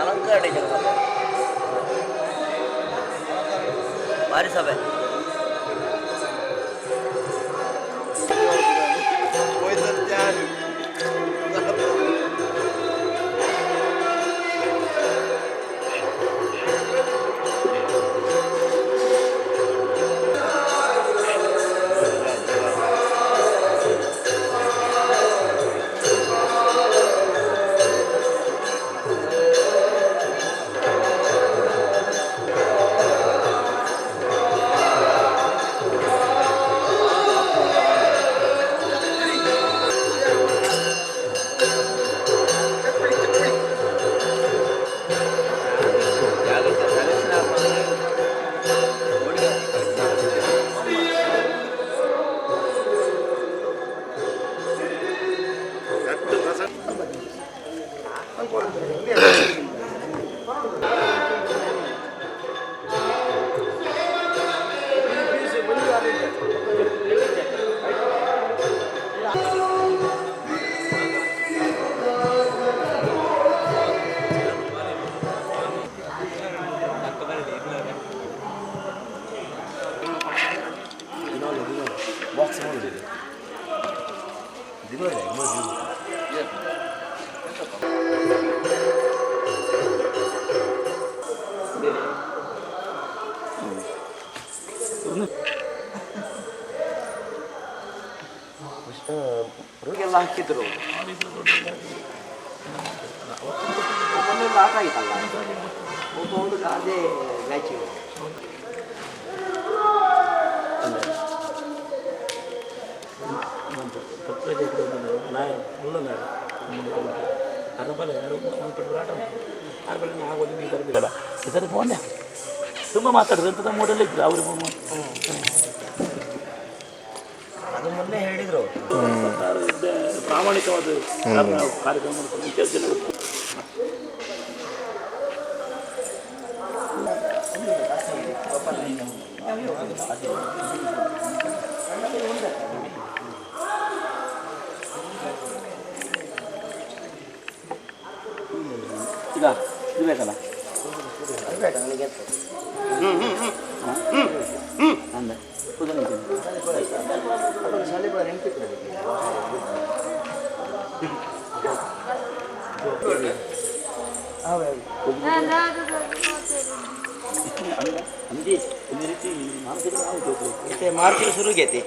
ಅಲಂಕಾರ ಬಾರಿ ಸಭೆ. ಎಲ್ಲ ಹಾಕಿದ್ರು ಆಟ ಆಯ್ತಲ್ಲ, ಒಬ್ಬ ಅದೇ ಮ್ಯಾಚ್. ತುಂಬ ಮಾತಾಡಿದ್ರು ಅಂತ ಮೂಡಲ್ಲಿ ಇದ್ರು ಅವರು. ಅದು ಮೊನ್ನೆ ಹೇಳಿದ್ರು. ಪ್ರಾಮಾಣಿಕವಾದ ಕಾರ್ಯಕ್ರಮ ಜನರು. ಈಗ ಇದು ಬೇಕಲ್ಲ? ಅಂದೆ. ಮಾರ್ಚ್ ಶುರುಗೈತಿ.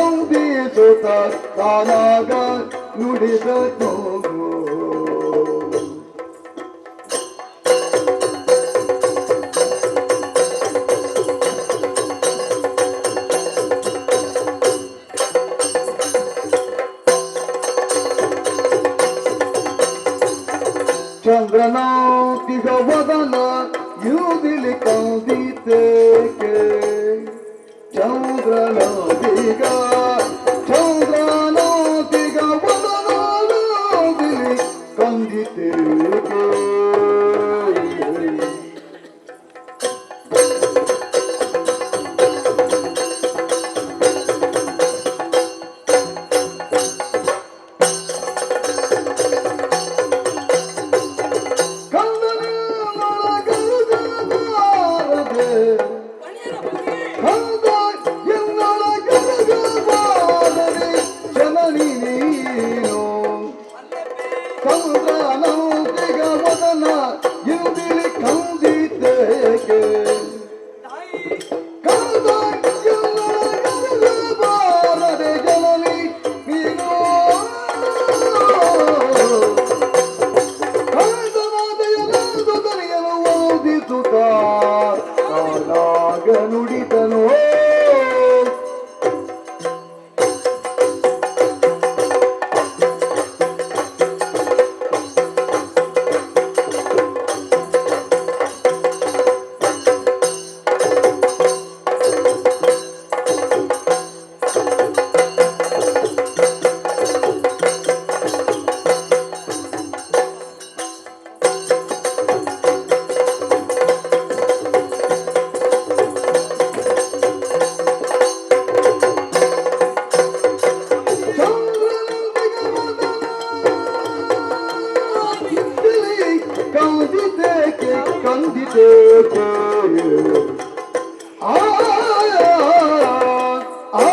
ಕಂದಿಸುತ್ತ ತಾನಾಗ ನುಡಿದನು. ಚಂದ್ರನಾತಿಗ ವದನ ಯುದಿಲಿ ಕಂದಿತೇಕೆ, ಚಂದ್ರನಾತಿಗ ಚಂದ್ರನಾತಿಗ ವದನ ಯುದಿಲಿ ಕಂದಿತೇಕೆ. ಕಂದನೊಳಗರುಗಬಾರದೆ, ಕಂದ ಎನ್ನೊಳಗರುಗಬಾರದೆ ಜನನಿ ನೀನು. ಚಂದ್ರನಂತಿಗ ವದನ ಇಂದಿಲಿ ಕಂದಿದ್ದೇಕೆ, ಕಂದ ಎನ್ನೊಳಗರುಗಬಾರದೆ ಜನನಿ ನೀನು. ತಾನಾಗ ನುಡಿದನು. ಕಂದಿದ್ದೇಕೆ ಕಂದಿದ್ದೇಕೆ, ಆ ಆ ಆ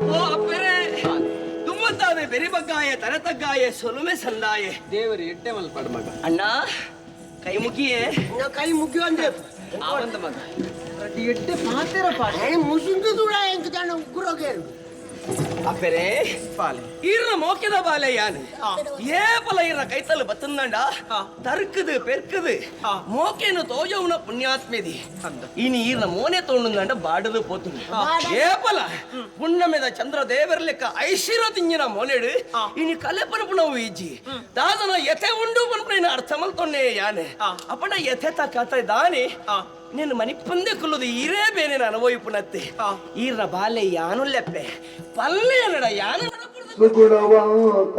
ಓ ಅಪ್ಪರೇ, ದುಮ್ಮತ್ತಾವೆ ಬೆರಿಬಗ್ಗಾಯ ತರತಗ್ಗಾಯ ಸೊಲುಮೆ ಸಂದಾಯೆ. ದೇವರು ಎಡ್ಡೆ ಮಲ್ಪಡ್ ಮಗ. ಅಣ್ಣ, ಕೈ ಮುಗಿಯೇ. ಕೈ ಮುಗಿಯು ಅಂದ್ರೆ ಆವಂದ ಮಗ ಎಡ್ಡೆ ಪಾತೆರ ಪಾಡ. ಮುಸುಂದು ದೂರ ಎಂಕದಾನ ಉಗ್ರೋಗೇನು. ಅಪ್ಪರೇ, ಪಾಲೆ. ಈರ್ನ ಮೋಕೆದ ಬಾಲೆ ಯಾನು. ಏಪಲ ಈರ್ನ ಕೈತಲು ಬತ್ತಂದಂಡ ತರ್ಕದು ಪೆರ್ಕದು ಮೋಕೆನು ತೋಜವುನ ಪುಣ್ಯಾತ್ಮೆದಿ. ಇನಿ ಈರ್ನ ಮೋನೆ ತೋಣುಂದಂಡ ಬಾಡದು ಪೋತುಂಡು. ಏಪಲ ಪುಣ್ಣಮೆದ ಚಂದ್ರ ದೇವರ ಲೆಕ್ಕ ಐಶ್ವರ್ಯ ತಿಂಜಿನ ಮೋನೆಡು ಇನಿ ಕಲೆ ಪನಪುಣವು ಇಜ್ಜಿ. ದಾದನ ಯಥೆ ಉಂಡು ಪನ್ಪುನ ಅರ್ಥ ಮಲ್ತೊನ್ನೆ ಯಾನೆ. ಅಪ್ಪಣ ಯಥೆ ಕತೆ ದಾನಿ ನಿನ್ನ ಮನಿಪಂದೆ ಕುಲ್ಲುದು ಈರೇ ಬೇನೆ ಅನುಭವಿಪುನತ್ತೆ. ಈರ್ನ ಬಾಲೆ ಯಾನು ಲೆಪ್ಪೆ ಪಲ್ಲೆ ನಡ ಯಾನು. ಸುಗುಣವಂತ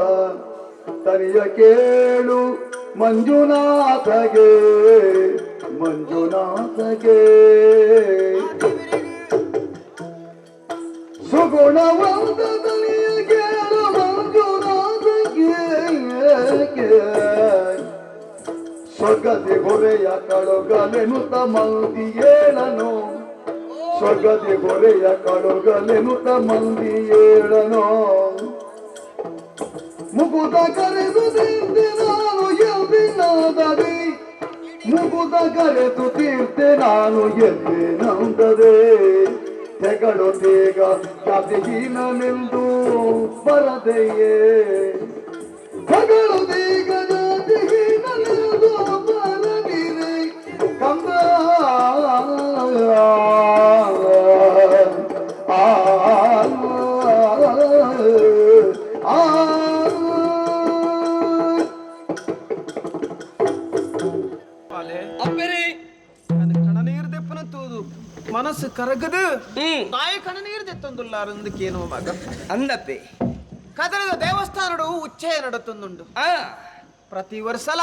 ತನಿಯ ಕೇಳು ಮಂಜುನಾಥಗೆ, ಮಂಜುನಾಥಗೆ. ಸುಗುಣವಂತ ತನಿಯ ಕೇಳು ಮಂಜುನಾಥಗೆ, ಸೊಗದಿ ಹೊರೆಯ ಕಳುಗಲೆನುತ ಮಂದಿ ಏಳನು, ಸೊಗದಿ ಹೊರೆಯ ಕಳುಗಲೆನುತ ಮಂದಿ ಏಳನು. ಮುಕುತ ಕರೆದು ತೀರ್ತೆ ನಾನು ಎಲ್ಲಿನಾದದೆ, ಮುಕುತ ಕರೆದು ತೀರ್ತೆ ನಾನು ಎಲ್ಲಿನಂದದೆ. ತೆಗಳು ತೇಗ ಜಾತಿಹೀನನೆಂದು ಬರದೆಯೇ, ತೆಗಳು ತೀಗ ಜಾತಿಹೀನನೆಂದು ಬರದಿರೆ ಕಂದ. ಆ ಆ ಪಾಲೆ. ಅಪ್ಪರೇ. ಕಣನೀರ್ ದೆಪ್ಪನ ತೂದು ಮನಸ್ಸು ಕರಗದು. ತಾಯಿ ಕಣನೀರ್ ದೆತ್ತೊಂದುಲ್ಲಾರಂದಕ್ಕೇನೋ ಮಗ. ಅಂದಪ್ಪೆ. ಕದರದ ದೇವಸ್ಥಾನಡು ಉಚ್ಚಯ ನಡತೊಂದುಂಡು. ಪ್ರತಿ ವರ್ಷಲ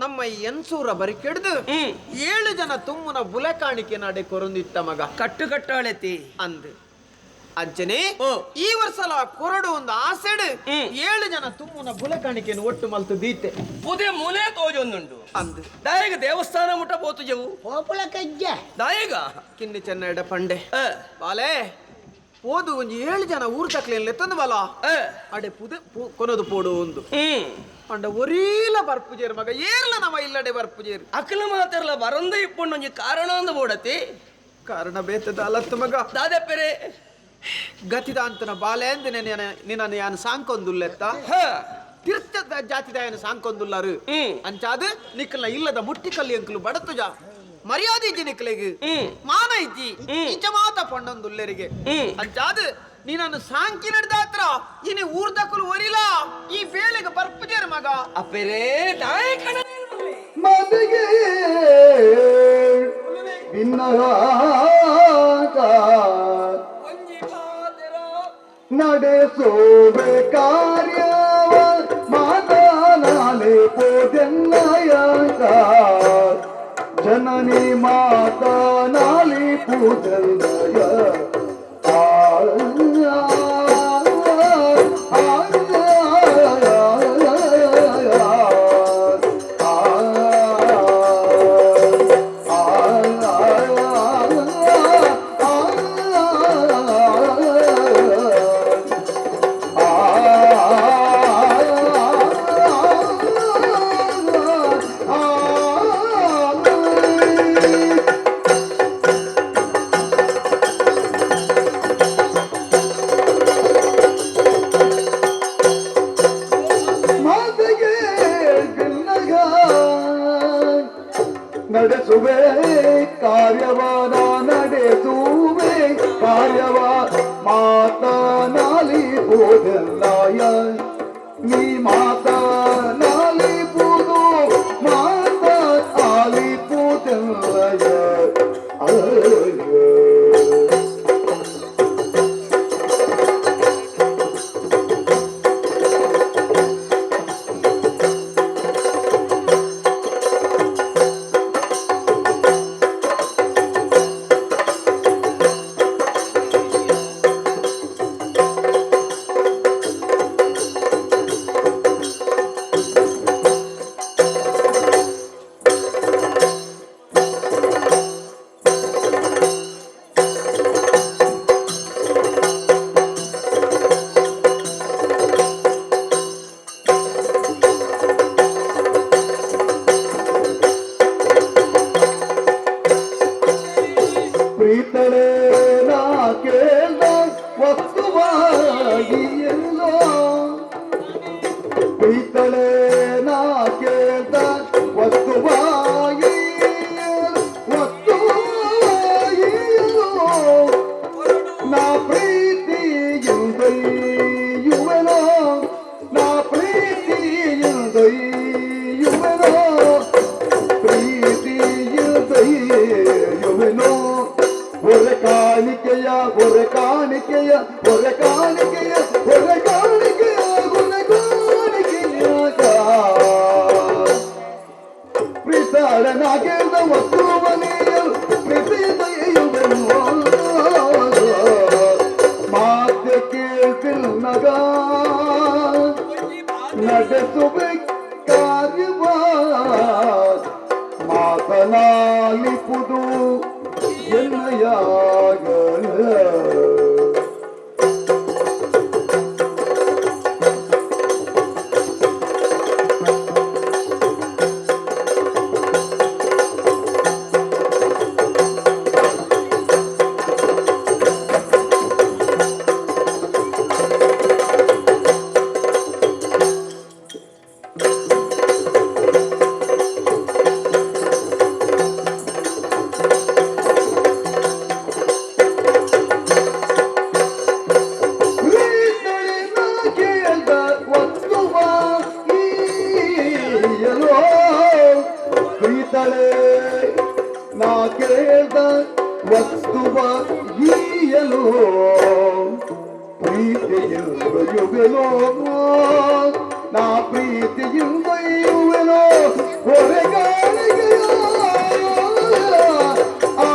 ನಮ್ಮ ಎನ್ಸೂರ ಬರಿಕೆಡ್ದು 7 ಜನ ತುಮ್ಮನ ಬುಲೆ ಕಾಣಿಕೆ ನಡೆ ಕೊರೊಂದಿತ್ತ ಮಗ. ಕಟ್ಟು ಕಟ್ಟಾಳೆತಿ. ಅಂದ್ ಅಂಚನೆ ಈ ವರ್ಷಲ ಕೊರಡು ಒಂದು ಆಸೆಡು 7 ಜನ ತುಮ್ಮನ ಬುಲೆ ಕಾಣಿಕೆಯನ್ನು ಒಟ್ಟು ಮಲ್ತು ದೀತೆ. ಪುದೆ ಮೂಲೆ ತೋಜೊಂದುಂಡು. ಅಂದ್ ದಾಯಗ ದೇವಸ್ಥಾನ ಮುಟ್ಟ ಪೋತು ಜವು. ಪೋಪುಲ ಕಜ್ಜ. ದಾಯಗ ಕಿನ್ನಿ ಚೆನ್ನಡ ಪಂಡೆ. ಬಾಲೆ ಓದು ಒಂಜಿ ಏಳು ಜನ ಊರು ತಕ್ಲೇನ್ ಲೆತ್ತೊಂದು ಬಲ ಅಡೆ ಪುದೆ ಕೊನದು ಪೋಡು ಒಂದು ಅಂಡ ಒರೀಲ ಬರ್ಪುಜೇರು ಮಗ ಏರ್ಲ ನಮ ಇಲ್ಲಡೆ ಬರ್ಪುಜೇರು ಅಕಲ ಮಾತ್ರಲ ಬರಂದ ಇಪ್ಪುಂಡು ಒಂಜಿ ಕಾರಣ ಅಂದ ಬೋಡತಿ ಕಾರಣ ಬೇತದ ಅಲತ್ತು ಮಗ ದಾದಪ್ಪರೆ ಗತಿದಾಂತನ ಬಾಲೆ ಅಂದ ನಿನ್ನ ಯಾನ್ ಸಾಂಕೊಂದುಲ್ಲೆತ್ತ ತೀರ್ಥ ಜಾತಿದಾಯನ ಸಾಂಕೊಂದುಲ್ಲಾರು ಅಂಚಾದ ನಿಕ್ಕಲ್ನ ಇಲ್ಲದ ಮುಟ್ಟಿ ಕಲ್ಲಿ ಅಂಕಲು ಬಡತುಜ ಮರ್ಯಾದೆ ಇಜ್ಜಿ ನಿಕ್ಕಲೆಗ್ ಮಾನ ಇಜ್ಜಿ ಇಂಚ ಮಾತ ಪಣ್ಣೊಂದುಲ್ಲೆರಿಗೆ ಅಂಚಾದ ನೀನನ್ನು ಸಾಂಕಿ ನಡೆದಾತ್ರ ಇನಿ ಊರ್ದಕ್ಕಲು ಒರಿಲ ಈ ಬೇಲೆಗೆ ಬರ್ಪುಜೇರು ಮಗ ಅಪ್ಪರೇ ನಾಯಕನ ಮದಿಗೆ ವಿನ್ನಗ ನಡೆಸೋವೆ ಕಾರ್ಯವ ಮಾತನಾಲೆ ಪೋದೆನ್ನಯ ಜನನಿ ಮಾತನಾಲಿ ಪೂಜನ್ನಯ ಆ ನಡೆಸುವೆ ಕಾರ್ಯವ ನಡೆಸುವೆ ಕಾರ್ಯವ ಮಾತನಾಲಿ ಬೋಧಲಾಯ ನೀ ಮಾತನಾಲಿ ಪೂದು ಮಾತ ಆಲಿ ಪೂಜಲಾಯ ಅಯ್ಯೋ. ಪ್ರೀತಳೇ ನಾ ಕೇಳ್ದ ವಸ್ತುವಾಗಿ ಎಲ್ಲೋ ಪ್ರೀತಳೇ ನಾ ಕೇಳ್ದ ವಸ್ತುವಾಗಿ ವಸ್ತುವಾಗಿ ಎಲ್ಲೋ ನಾ ಪ್ರೀತಿಯಿಂದೊಯ್ಯುವೆನೋ ನಾ ಪ್ರೀತಿಯಿಂದೊಯ್ಯುವೆನೋ ಪ್ರೀತಿಯಿಂದೊಯ್ಯುವೆನೋ ಹೊರೆ ಕಾಣಿಕೆಯ ಹೊರೆ ಕಾಣಿಕೆಯ ಹೊರೆ ಕಾಣಿಕೆಯ ಹೊರೆ ಕಾಣಿಕೆಯ ಹೊರೆ ಕಾಣಿಕೆಯ ಪ್ರೀತಾಳನಾಗಿದ್ದ ವಸ್ತುವನಿಯಲು ಪ್ರೀತಿಯಿಂದೊಯ್ಯುವೆನೋ ಮಾತೆ ಕೇಳ್ತಿಲ್ಲಗ ನಡೆಸುವೆ ಕಾರ್ಯವ ಮಾತನಾಲಿಪುದು ಎನ್ನಯಾಗ. ಪ್ರೀತಳಿನ ಕೇಳ್ದ ವಸ್ತುವ ಈಯಲೋ ಪ್ರೀತಳೇ ನಾ ಕೇಳ್ದ ವಸ್ತುವ ಈಯಲೋ ಪ್ರೀತಿಯಿಂದೊಯ್ಯುವೆನೋ ನಾ ಪ್ರೀತಿಯಿಂದೊಯ್ಯುವೆನೋ ಹೊರೆಗಾಳಿಗೆಯ ಆ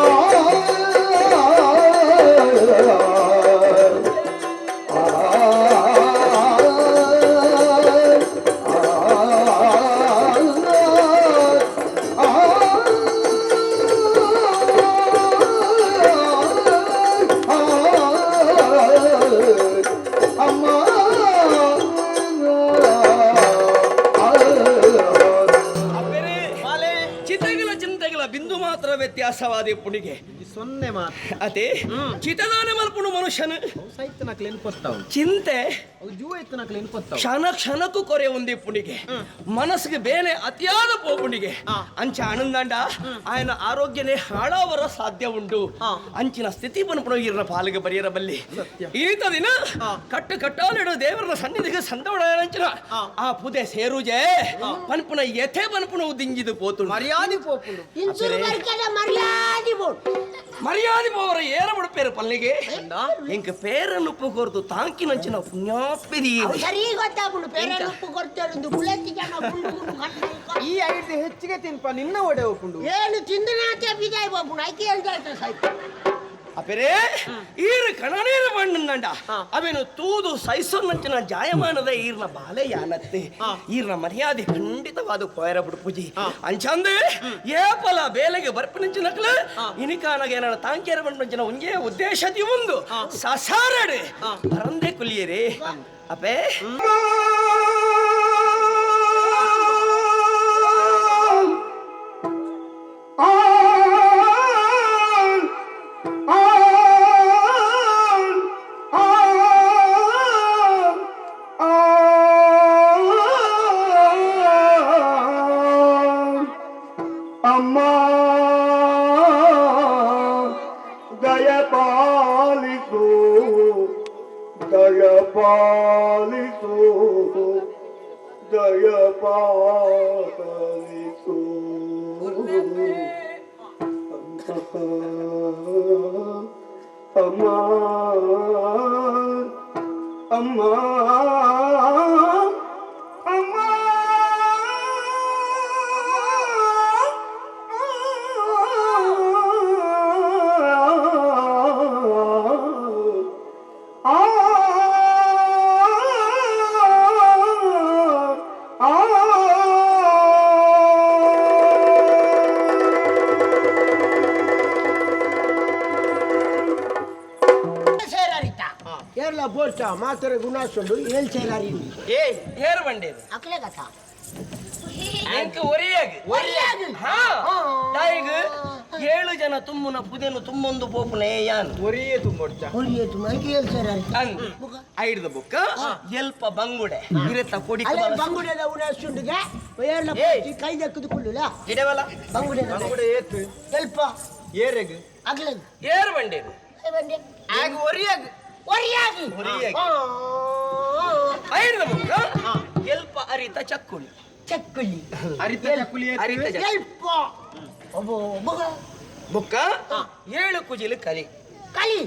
ಆ ವ್ಯತ್ಯಾಸವಾದ ಪುಣಿಗೆ ಸೊನ್ನೆ ಮಾತು ಅದೇ ಚಿತದಾನ ಮಲ್ಪುಣು ಮನುಷ್ಯನು ಸೈತನಕ್ಲೆ ನೆನ್ಪೊತ್ತಾವು ಚಿಂತೆ ಅವು ಜೂವ ಎತ್ತನಕ್ಲೆ ನೆನ್ಪೊತ್ತಾವು ಕ್ಷಣ ಕ್ಷಣಕ್ಕೂ ಕೊರೆ ಒಂದೇ ಪುಣಿಗೆ ಮನಸ್ಸಿಗೆ ಬೇನೆ ಅತಿಯಾದ ಪೋಪುಣಿಗೆ ಅಂಚ ಆನಂದಾಂಡ ఆయన ಆರೋಗ್ಯನೇ ಹಾಳಾವರ ಸಾಧ್ಯ ಉಂಟು ಅಂಚಿನ ಸ್ಥಿತಿ ಪನ್ಪುಣ ಇರ್ನ ಪಾಲಿಗೆ ಬರಿಯರ ಬಲ್ಲಿ ಈತ ದಿನ ಕಟ್ಟು ಕಟ್ಟಾಲಿಡು ದೇವರನ ಸನ್ನಿಧಿಗೆ ಸಂದವಳ ಆ ಪುದೆ ಸೇರುಜೆ ಪನ್ಪುನ ಎಥೆ ಪನ್ಪುಣ ದಿಂಜಿದು ಪೋತು ಮರ್ಯಾದೆ ಪೋಪುಂಡು ಇಂಚೂರು ಬರ್ಕದ ಮರ್ಯಾದೆ ಬೋಡು ಮರ್ಯಾದೆ ಪೋವರ ಏರ ಮುಡುಪೇರು ಪಲ್ಲಿಗೆ ಎಂಕ ಪೇರನ್ನು ಉಪ್ಪು ಕೊರ್ದು ತಾಂಕಿನಂಚಿನ ಪುಣ್ಯಾತ್ಮೆದಿ ಅವು ಸರಿ ಗೊತ್ತಾಗುಂಡು ಬೇರೆ ಉಪ್ಪು ಕೊಡ್ತಾರೆ ಬುಲೆತ್ತಿ ಜನ ಗುಂಡು ಗುಂಡು ಕಟ್ಟ ಈ ಐದು ಹೆಚ್ಚಿಗೆ ತಿನ್ಪ ನಿನ್ನ ಒಡೆ ಹೋಪುಂಡು ಏನು ತಿಂದನಾತೆ ಬಿದಾಯ್ ಬಾಬುಣ ಐಕೆ ಹೇಳ್ತಾ ಸಾಯ್ತು ಅಪೆರೇ ಈರು ಕಣನೀರು ಬಣ್ಣಂಡ ಅವೇನು ತೂದು ಸೈಸೊನ್ನಂಚಿನ ಜಾಯಮಾನದ ಈರ್ನ ಬಾಲೆ ಯಾನತ್ತೆ ಈರ್ನ ಮರ್ಯಾದೆ ಖಂಡಿತವಾದ ಕೋಯರ ಬಿಡ್ಪುಜಿ ಅಂಚಂದು ಏಪಲ ಬೇಲೆಗೆ ಬರ್ಪಿನಂಚಿನಕ್ಲ ಇನಿಕಾನಗ ಏನಾರ ತಾಂಕೇರ ಬಂಡ್ಪಂಚಿನ ಒಂಜೇ ಉದ್ದೇಶದಿ ಒಂದು ಸಸಾರಡು ಪರಂದೆ ಕುಲಿಯರೇ ಅಪೇ ಅಮ್ಮ ದಯಪಾಲಿಸು ದಯಪಾಲಿಸು ದಯಪಾಲಿಸು ಅಮ್ಮ ಅಮ್ಮ ಅಮ್ಮ ಸೇರಾರಿತ ಏರ್ಲ ಬೋಲ್ಟ ಮಾತ್ರ ಗುಣಾಸುಂಡು ಏಳ್ ಸೇರಾರಿ ಏ ಏರು ಬಂಡೇದು ಅಕ್ಲೆ ಕಥಾ ಎಂಕ ಒರಿಯಾಗ ಒರಿಯಾಗ್? ಹಾ ತಾಯಿಗ್ ಏಳು ಜನ ತುಮ್ಮುನ ಪುದೆನು ತುಮ್ಮೊಂದು ಪೋಪುನೆ ಯಾನ್ ಒರಿಯೇ ತುಂಬೋಡ್ಚ ಒರಿಯೇತು ಮೈಕೆ ಏಳ್ ಸೇರಾರಿ ಅಂದ್ ಐಡ್ದ ಬುಕ್ಕ ಎಲ್ಪ ಬಂಗುಡೆ ಇರತ್ತ ಕೊಡಿ ಅಲ್ಲೇ ಬಂಗುಡೆದ ಉಣಾಸುಂಡುಗೆ ಏರ್ಲ ಕೈ ದಕ್ಕದು ಕುಳ್ಳುಲ ಗಿಡವಲ್ಲ ಬಂಗುಡೆದ ಬಂಗುಡೆ ಏತು ಸ್ವಲ್ಪ ಏರೆಗ್ ಅಕ್ಲೆ ಏರು ಬಂಡೇದು ಬಂಡೆ ಆಗ ಒರಿಯಾಗ್ ಒರಿಯಾಗಿ ಒರಿಯಾಗಿ. ಐಡ್ದ ಬುಕ್ಕ ಎಲ್ಪ ಅರಿತ ಚಕ್ಕುಳಿ ಚಕ್ಕುಲಿ ಅರಿತ ಚಕ್ಕುಲಿ ಏತು? ಅರಿತ ಚಕ್ಕುಲಿ. ಎಲ್ಪ ಒಬ್ಬ ಒಬ್ಬ ಬುಕ್ಕ ಏಳು ಕುಜಿಲು ಕಲಿ ಕಲಿ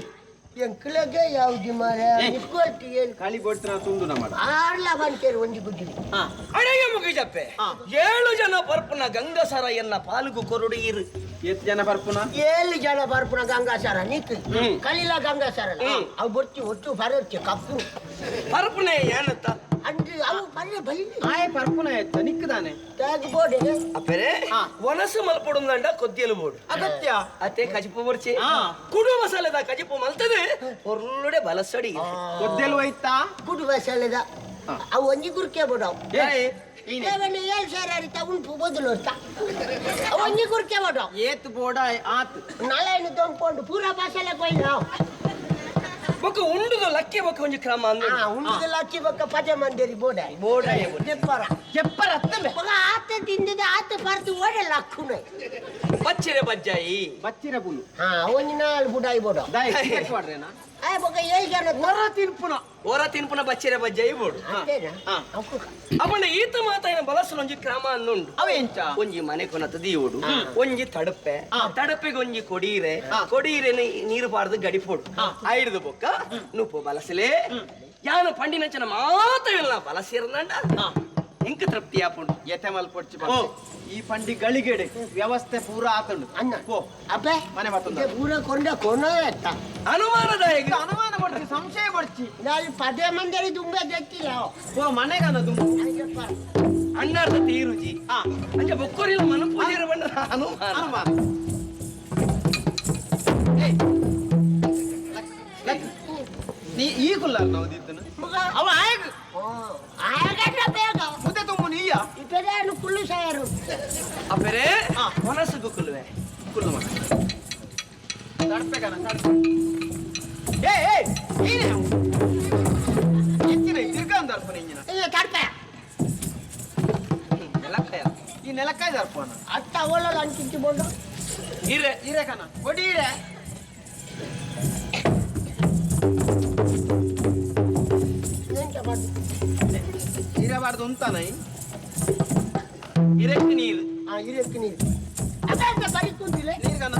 ಎಂಕ್ಲಗೆ ಯಾವ್ದು ಮಾರ ನಿಕ್ಕೊಲ್ತಿ ಏನು ಖಾಲಿ ಬೋಡ್ತಿನ ತುಂಡು ನಮ್ಮ ಆರ್ಲ ಬಂತೇರು ಒಂಜಿ ಗುಜ್ಜಿ ಅಡೆಗೆ ಮುಗಿಜಪ್ಪೆ ಏಳು ಜನ ಪರ್ಪುನ ಗಂಗಸರ ಎನ್ನ ಪಾಲುಗು ಕೊರುಡು ಇರು ಏತ್ ಜನ ಬರ್ಪುನ ಏಳು ಜನ ಬರ್ಪುನ ಗಂಗಾಸರ ನಿಕ್ ಕಲಿಲ ಗಂಗಾಸರ ಅವು ಬರ್ತಿ ಒಟ್ಟು ಬರರ್ತಿ ಕಪ್ಪು ಪರ್ಪುನೆ ಏನತ್ತ ಅಂದ್ರೆ ಅವು ಬರ್ರೆ ಬಲ್ಲಿ ಆಯ್ ಪರ್ಪುನ ಎತ್ತ ನಿಕ್ಕದಾನೆ ತಾಗ ಬೋಡೆ ಅಪ್ಪರೆ ವನಸು ಮಲ್ಪಡುಂದಂಡ ಕೊದ್ದಿಯಲು ಬೋಡು ಅಗತ್ಯ ಅತ್ತೆ ಕಜಿಪು ಬರ್ಚಿ ಕುಡು ಮಸಾಲೆದ ಕಜಿಪು ಮಲ್ತದೆ ಹೊರ್ಲುಡೆ ಬಲಸಡಿ ಕೊದ್ದೆಲು ಐತಾ ಕುಟುಂಬ ಸಲದ ಅವು ಒಂಜಿ ಗುರ್ಕೆ ಬಿಡವು ಏಯ್, ಏಳು ಸೇರ ಉಂಟು ಬದಲು ಅಂತ ಒಂಜಿ ಗುರ್ಕೆ ಬಿಡವು ಏತ್ ಬೋಡ ಆತ್ ನಾಳೆ ತೊಂಕೊಂಡು ಪೂರ ಮಸಾಲೆ ಕೊಯ್ದು ನಾವು ಬೊಕ್ಕ ಉಂಡುದು ಲಕ್ಕಿ ಬೊಕ್ಕ ಒಂಜಿ ಕ್ರಮ ಅಂದ್ರೆ ಉಂಡುದೆಲ್ಲ ಅಕ್ಕಿ ಬೊಕ್ಕ ಪಜೆ ಮಂದಿರಿ ಬೋಡೆ ಬೋಡ ಜೆಪ್ಪರ ಜೆಪ್ಪರ ಅತ್ತಂಬೆ ಮಗ ಆತ ತಿಂದಿದ ಆತ ಬರ್ದು ಓಡಲ್ಲ ಅಕ್ಕುನೆ ಬಚ್ಚಿರೆ ಬಜ್ಜಾಯಿ ಬಚ್ಚಿರ ಪುಲು ಹಾ ಒಂಜಿ ನಾಲ್ ಬುಡಾಯಿ ಬೋಡ ದಾಯಿ ಟಿಕೆಟ್ ಮಾಡ್ರೇನಾ ಆಯ್ ಬೊಕ್ಕ ಏಳು ಜನ ಹೊರ ತಿನ್ಪುನ ಹೊರ ತಿನ್ಪುನ ಬಚ್ಚಿರೆ ಬಜ್ಜಾಯಿ ಬೋಡು ಅಂತೇನಾ ಹಾ. ಅಪ್ಪಂಡ ಈತ ಮಾತಾಯಿನ ಬಲಸಲು ಒಂಜಿ ಕ್ರಮ ಅನ್ನುಂಡು ಅವ ಎಂಚ ಒಂಜಿ ಮನೆ ಕೊನತ ದೀವುಡು ಒಂಜಿ ತಡಪೆ ತಡಪೆಗೆ ಒಂಜಿ ಕೊಡೀರೆ ಕೊಡೀರೆ ನೀರು ಪಾರ್ದು ಗಡಿಪೋಡು ಐಡ್ದು ಬೊಕ್ಕ ನುಪ್ಪು ಬಲಸಲೆ ಯಾನು ಪಂಡಿನಂಚನ ಮಾತವಿಲ್ಲ ಬಲಸಿರ್ನಂಡ ಇಂಕ ತೃಪ್ತಿ ಆಪುಂಡು ಎತೆ ಮಲ್ಪೊಡ್ಚಿ ಈ ಪಂಡಿ ಗಳಿಗೆಡೆ ವ್ಯವಸ್ಥೆ ಪೂರ ಆತುಂಡು ಅಣ್ಣ ಪೋ ಅಪ್ಪೆ ಮನೆ ಬತ್ತುಂಡು. ಇದು ಪೂರ ಕೊಂಡ ಕೊನ ಎತ್ತ ಅನುಮಾನದಾಯಕ ಅನುಮಾನ ಪಡ್ಚಿ ಸಂಶಯ ಪಡ್ಚಿ ನಾನು ಪದೇ ಮಂದರಿ ದುಂಬೆ ದೆತ್ತಿಲ್ಲ ಪೋ ಮನೆಗನ ದುಂಬು ಅಣ್ಣಾರ್ದ ತೀರುಜಿ ಅಂಚ ಬೊಕ್ಕೊರಿಲ್ಲ ಮನ ಪೂಜೆರ ಬಣ್ಣ ಅನುಮಾನ ಅನುಮಾನ ಏಯ್, ಲಕ್, ಲಕ್. ನೀ ಈ ಕುಲ್ಲಾರ್ ನಾವು ದಿದ್ದನು ಅವ ಆಯಗ್ ಆಯಗಟ್ಟ ಬೇಗ ಮುದ್ದೆ ತುಂಬು ನೀಯ ಇತರೇನು ಕುಳ್ಳು ಸಾಯರು ಅಪೆರೆ ಮನಸ್ಸು ಕುಲ್ವೆ ಕುಲ್ಲ ಮಗ ತಡ್ಪೆಗನ ತಡ್ಪೆ. ಏ ಏ ಏನೇ ಎಂಚಿನ ತಿರ್ಗಾನ್ ದರ್ಪಣ ಇಂಜಿನ ಇನ್ನು ತಡ್ಪೆ. ನೆಲಕ್ಕಾಯ ಈ ನೆಲಕ್ಕಾಯ ದರ್ಪಣ ಅತ್ತ ಅವಳ ಅಂಚಿಂಚಿ ಬೋಂಡು. ಇರೆ ಇರೆ ಕಣ ಕೊಡಿ ಇರೆ. ಎಂತ ಮಾಡುದು? ಇರಬಾರ್ದು ಉಂತಾನ ಇರೆಕ್ ನೀರು. ಆ ಇರಕ್ಕೆ ನೀರು. ಅದೇ ಬರಿ ಕುಂತಿಲ್ಲ. ನೀರು ಕಣ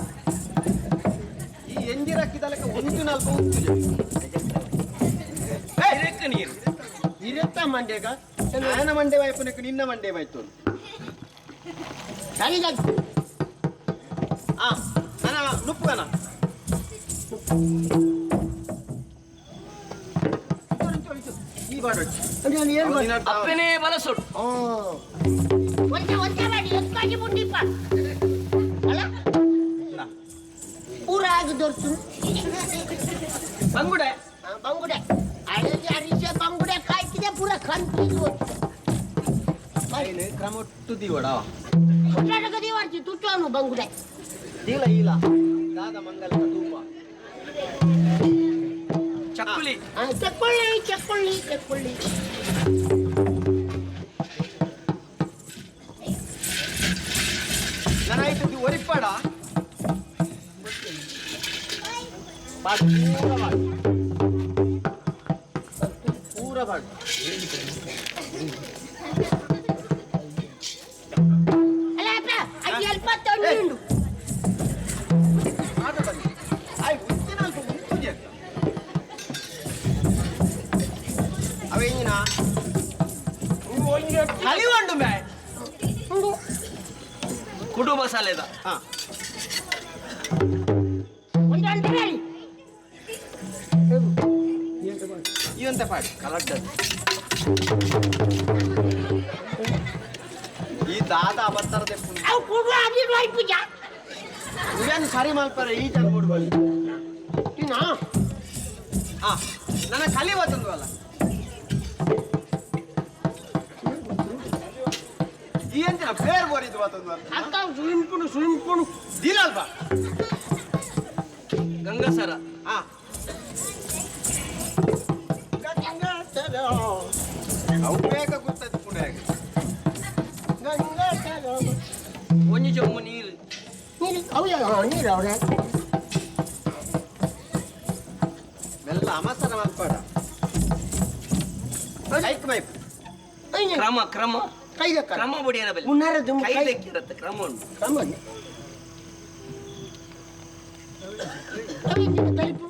ಈ ಎಂಜಿರಕ್ಕಿದಲಕ್ಕೆ ಒಂದು ನಾಲ್ಕು ಉಂಟು. ಇರೆಕ್ ನೀರು. ಇರತ್ತ ಮಂಡ್ಯಗ. ಆಯನ ಮಂಡೆ ವಾಯ್ಪುನಕ್ಕೆ ನಿನ್ನ ಮಂಡೆ ಬಾಯ್ತು. ಸರಿ. ಆ ಅಣ್ಣ ನುಪ್ಪು ಕಣ. ಈ ಬಾಡು ಅಪ್ಪನೇ ಬಲಸೊಡು. ಒಂದೇ ಒಂದೇ ಮಾಡಿ ಎತ್ಕಾಜಿ ಮುಂಡಿಪ್ಪ ಅಲ್ಲ ಪೂರ ಆಗಿ ದೊರ್ತು. ಬಂಗುಡೆ ಬಂಗುಡೆ ಅಳಿಗೆ ಅರಿಸೆ ಬಂಗುಡೆ ಕಾಯ್ತಿದೆ ಪೂರ ಕಂತಿದು. ಕ್ರಮ ಒಟ್ಟು ದಿವಡ ದೇವಾರ್ತಿ ತುಟ್ಟೋನು ಬಂಗುಡೆ. ದೀಲ ಇಲ್ಲ ದಾದ ಮಂಗಲ ಧೂಪ. ಚಕ್ಕುಲಿ. ಚಕ್ಕೊಳ್ಳಿ ಚಕ್ಕೊಳ್ಳಿ ಚಕ್ಕೊಳ್ಳಿ. ನಾನಾಯ್ತು ಒರಿಪಾಡ ಬಾಡು ಪೂರ ಬಾಡು ಪೂರ ಬಾಡು. ಅಲ್ಲ ಅಪ್ಪ ಅದು ಎಲ್ಪ ತಂಡು. ಆಟ ಬನ್ನಿ ಆಯ್ ಉತ್ತಿನ ಅಲ್ಪ ಉಂಟು ಜಕ್ಕ ಅವೇಂಜಿನ ಕಲಿವಂಡು ಮೇ ಕುಡು ಮಸಾಲೆದ. ಹಾ ಒಂದು ಅಂದ್ರೆ ಹೇಳಿ. ಇವಂತ ಪಾಡಿ ಕಲಡ್ಡದು. ಈ ದಾದ ಅವತ್ತಾರದೆ. ಅವು ಕುಡು ಅದಿರು ಐಪುಜ. ಇವೇನು ಸರಿ ಮಲ್ಪರೆ ಈ ಜನ ಕೊಡುವಲ್ಲಿ. ಇನ್ನ ಹಾ ನನ್ನ ಕಲಿ ಬತ್ತಂದು ಅಲ್ಲ ಈ ಅಂತಿನ ಬೇರೆ ಬೋರಿದ್ದು ಬತ್ತಂದು ಅಲ್ಲ. ಅಕ್ಕ ಸುಯಿಂಪುಣು ಸುಯಿಂಪುಣು. ದೀಲಲ್ವಾ ಗಂಗಸರ. ಹಾ ಗಂಗಾಧರ ಅವು ಬೇಗ ಗೊತ್ತಾಯ್ತು ಪುಣ್ಯ. ಗಂಗಾಧರ. ಒಂಜಿ ಜೊಮ್ಮು ನೀರು. ನೀರು ಅವು ನೀರು ಅವ್ರೆ. ಮೆಲ್ಲ ಅಮಸರ ಮಲ್ಪಾಡ ಐಕ್ ಮೈಪ್. ಕ್ರಮ ಕ್ರಮ ಕೈದ ಕ್ರಮ ಬಡಿಯನ ಬಲ್ಲಿ. ಮುನ್ನಾರದ್ದು ಕೈ ಲೆಕ್ಕಿರತ್ತೆ ಕ್ರಮ ಉಂಟು. ಕ್ರಮ ತಲುಪು.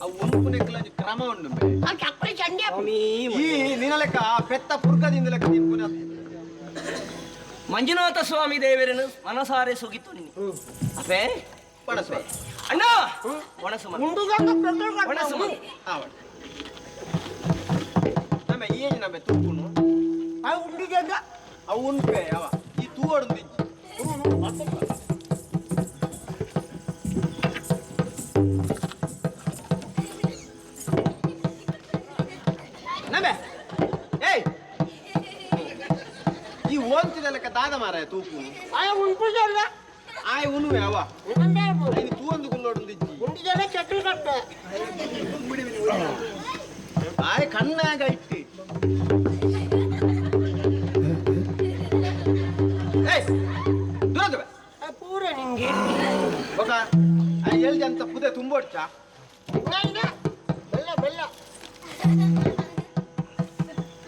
ಅವು ಒಂದು ಪುಣ್ಯಕ್ಲಂಜಿ ಕ್ರಮ ಉಂಟು ಬೇ. ಆ ಚಕ್ಕುಲಿ ಚಂಡೆ. ಸ್ವಾಮಿ ಈ ನಿನ್ನ ಲೆಕ್ಕ ಪೆತ್ತ ಪುರ್ಕದಿಂದ ಲೆಕ್ಕ ತಿನ್ಪುನ. ಮಂಜುನಾಥ ಸ್ವಾಮಿ ದೇವರನ್ನು ಮನಸಾರೆ ಸುಗಿತು ನಿನ್ನೆ. ಅಪ್ಪೇ ಒಣಸು ಅಣ್ಣ ಒಣಸು ಮಗ. ಉಂಡುಗಂಗ ಒಣಸು ಮಗ. ಹಾ ಒಣ. ನಮ್ಮ ಏನು ನಮ್ಮ ತೂಪುನು ಆ ಉಂಡುಗಂಗ. ಅವು ಉಂಪೆ ಅವ ಈ ತೂವಡು ಇಜ್ಜಿ. ನಮ್ಮೆ ಏಯ್ ಈ ಓಂತಿದ ಲೆಕ್ಕ ದಾದ ಮಾರಾಯ ತೂಪುನು. ಆ ಉಂಪುಜಲ್ಲ. ಆಯ್ ಉನುವೆ ಅವ ಇನ್ನು ತೂವೊಂದು ಗುಲ್ಲೋಡು ಇಜ್ಜಿ. ಉಂಡಿದಲ್ಲ ಚಕ್ರಿ ಕಟ್ಟ. ಆಯ್ ಕಣ್ಣಾಗ ಇಟ್ಟಿ. ಏಯ್ ದೂರದುವೆ. ಪೂರ ನಿಂಗೆ. ಬೊಕ ಆ ಎಲ್ಜಿ ಅಂತ ಪುದೆ ತುಂಬೋಡ್ಚಾ. ಬೆಲ್ಲ ಬೆಲ್ಲ.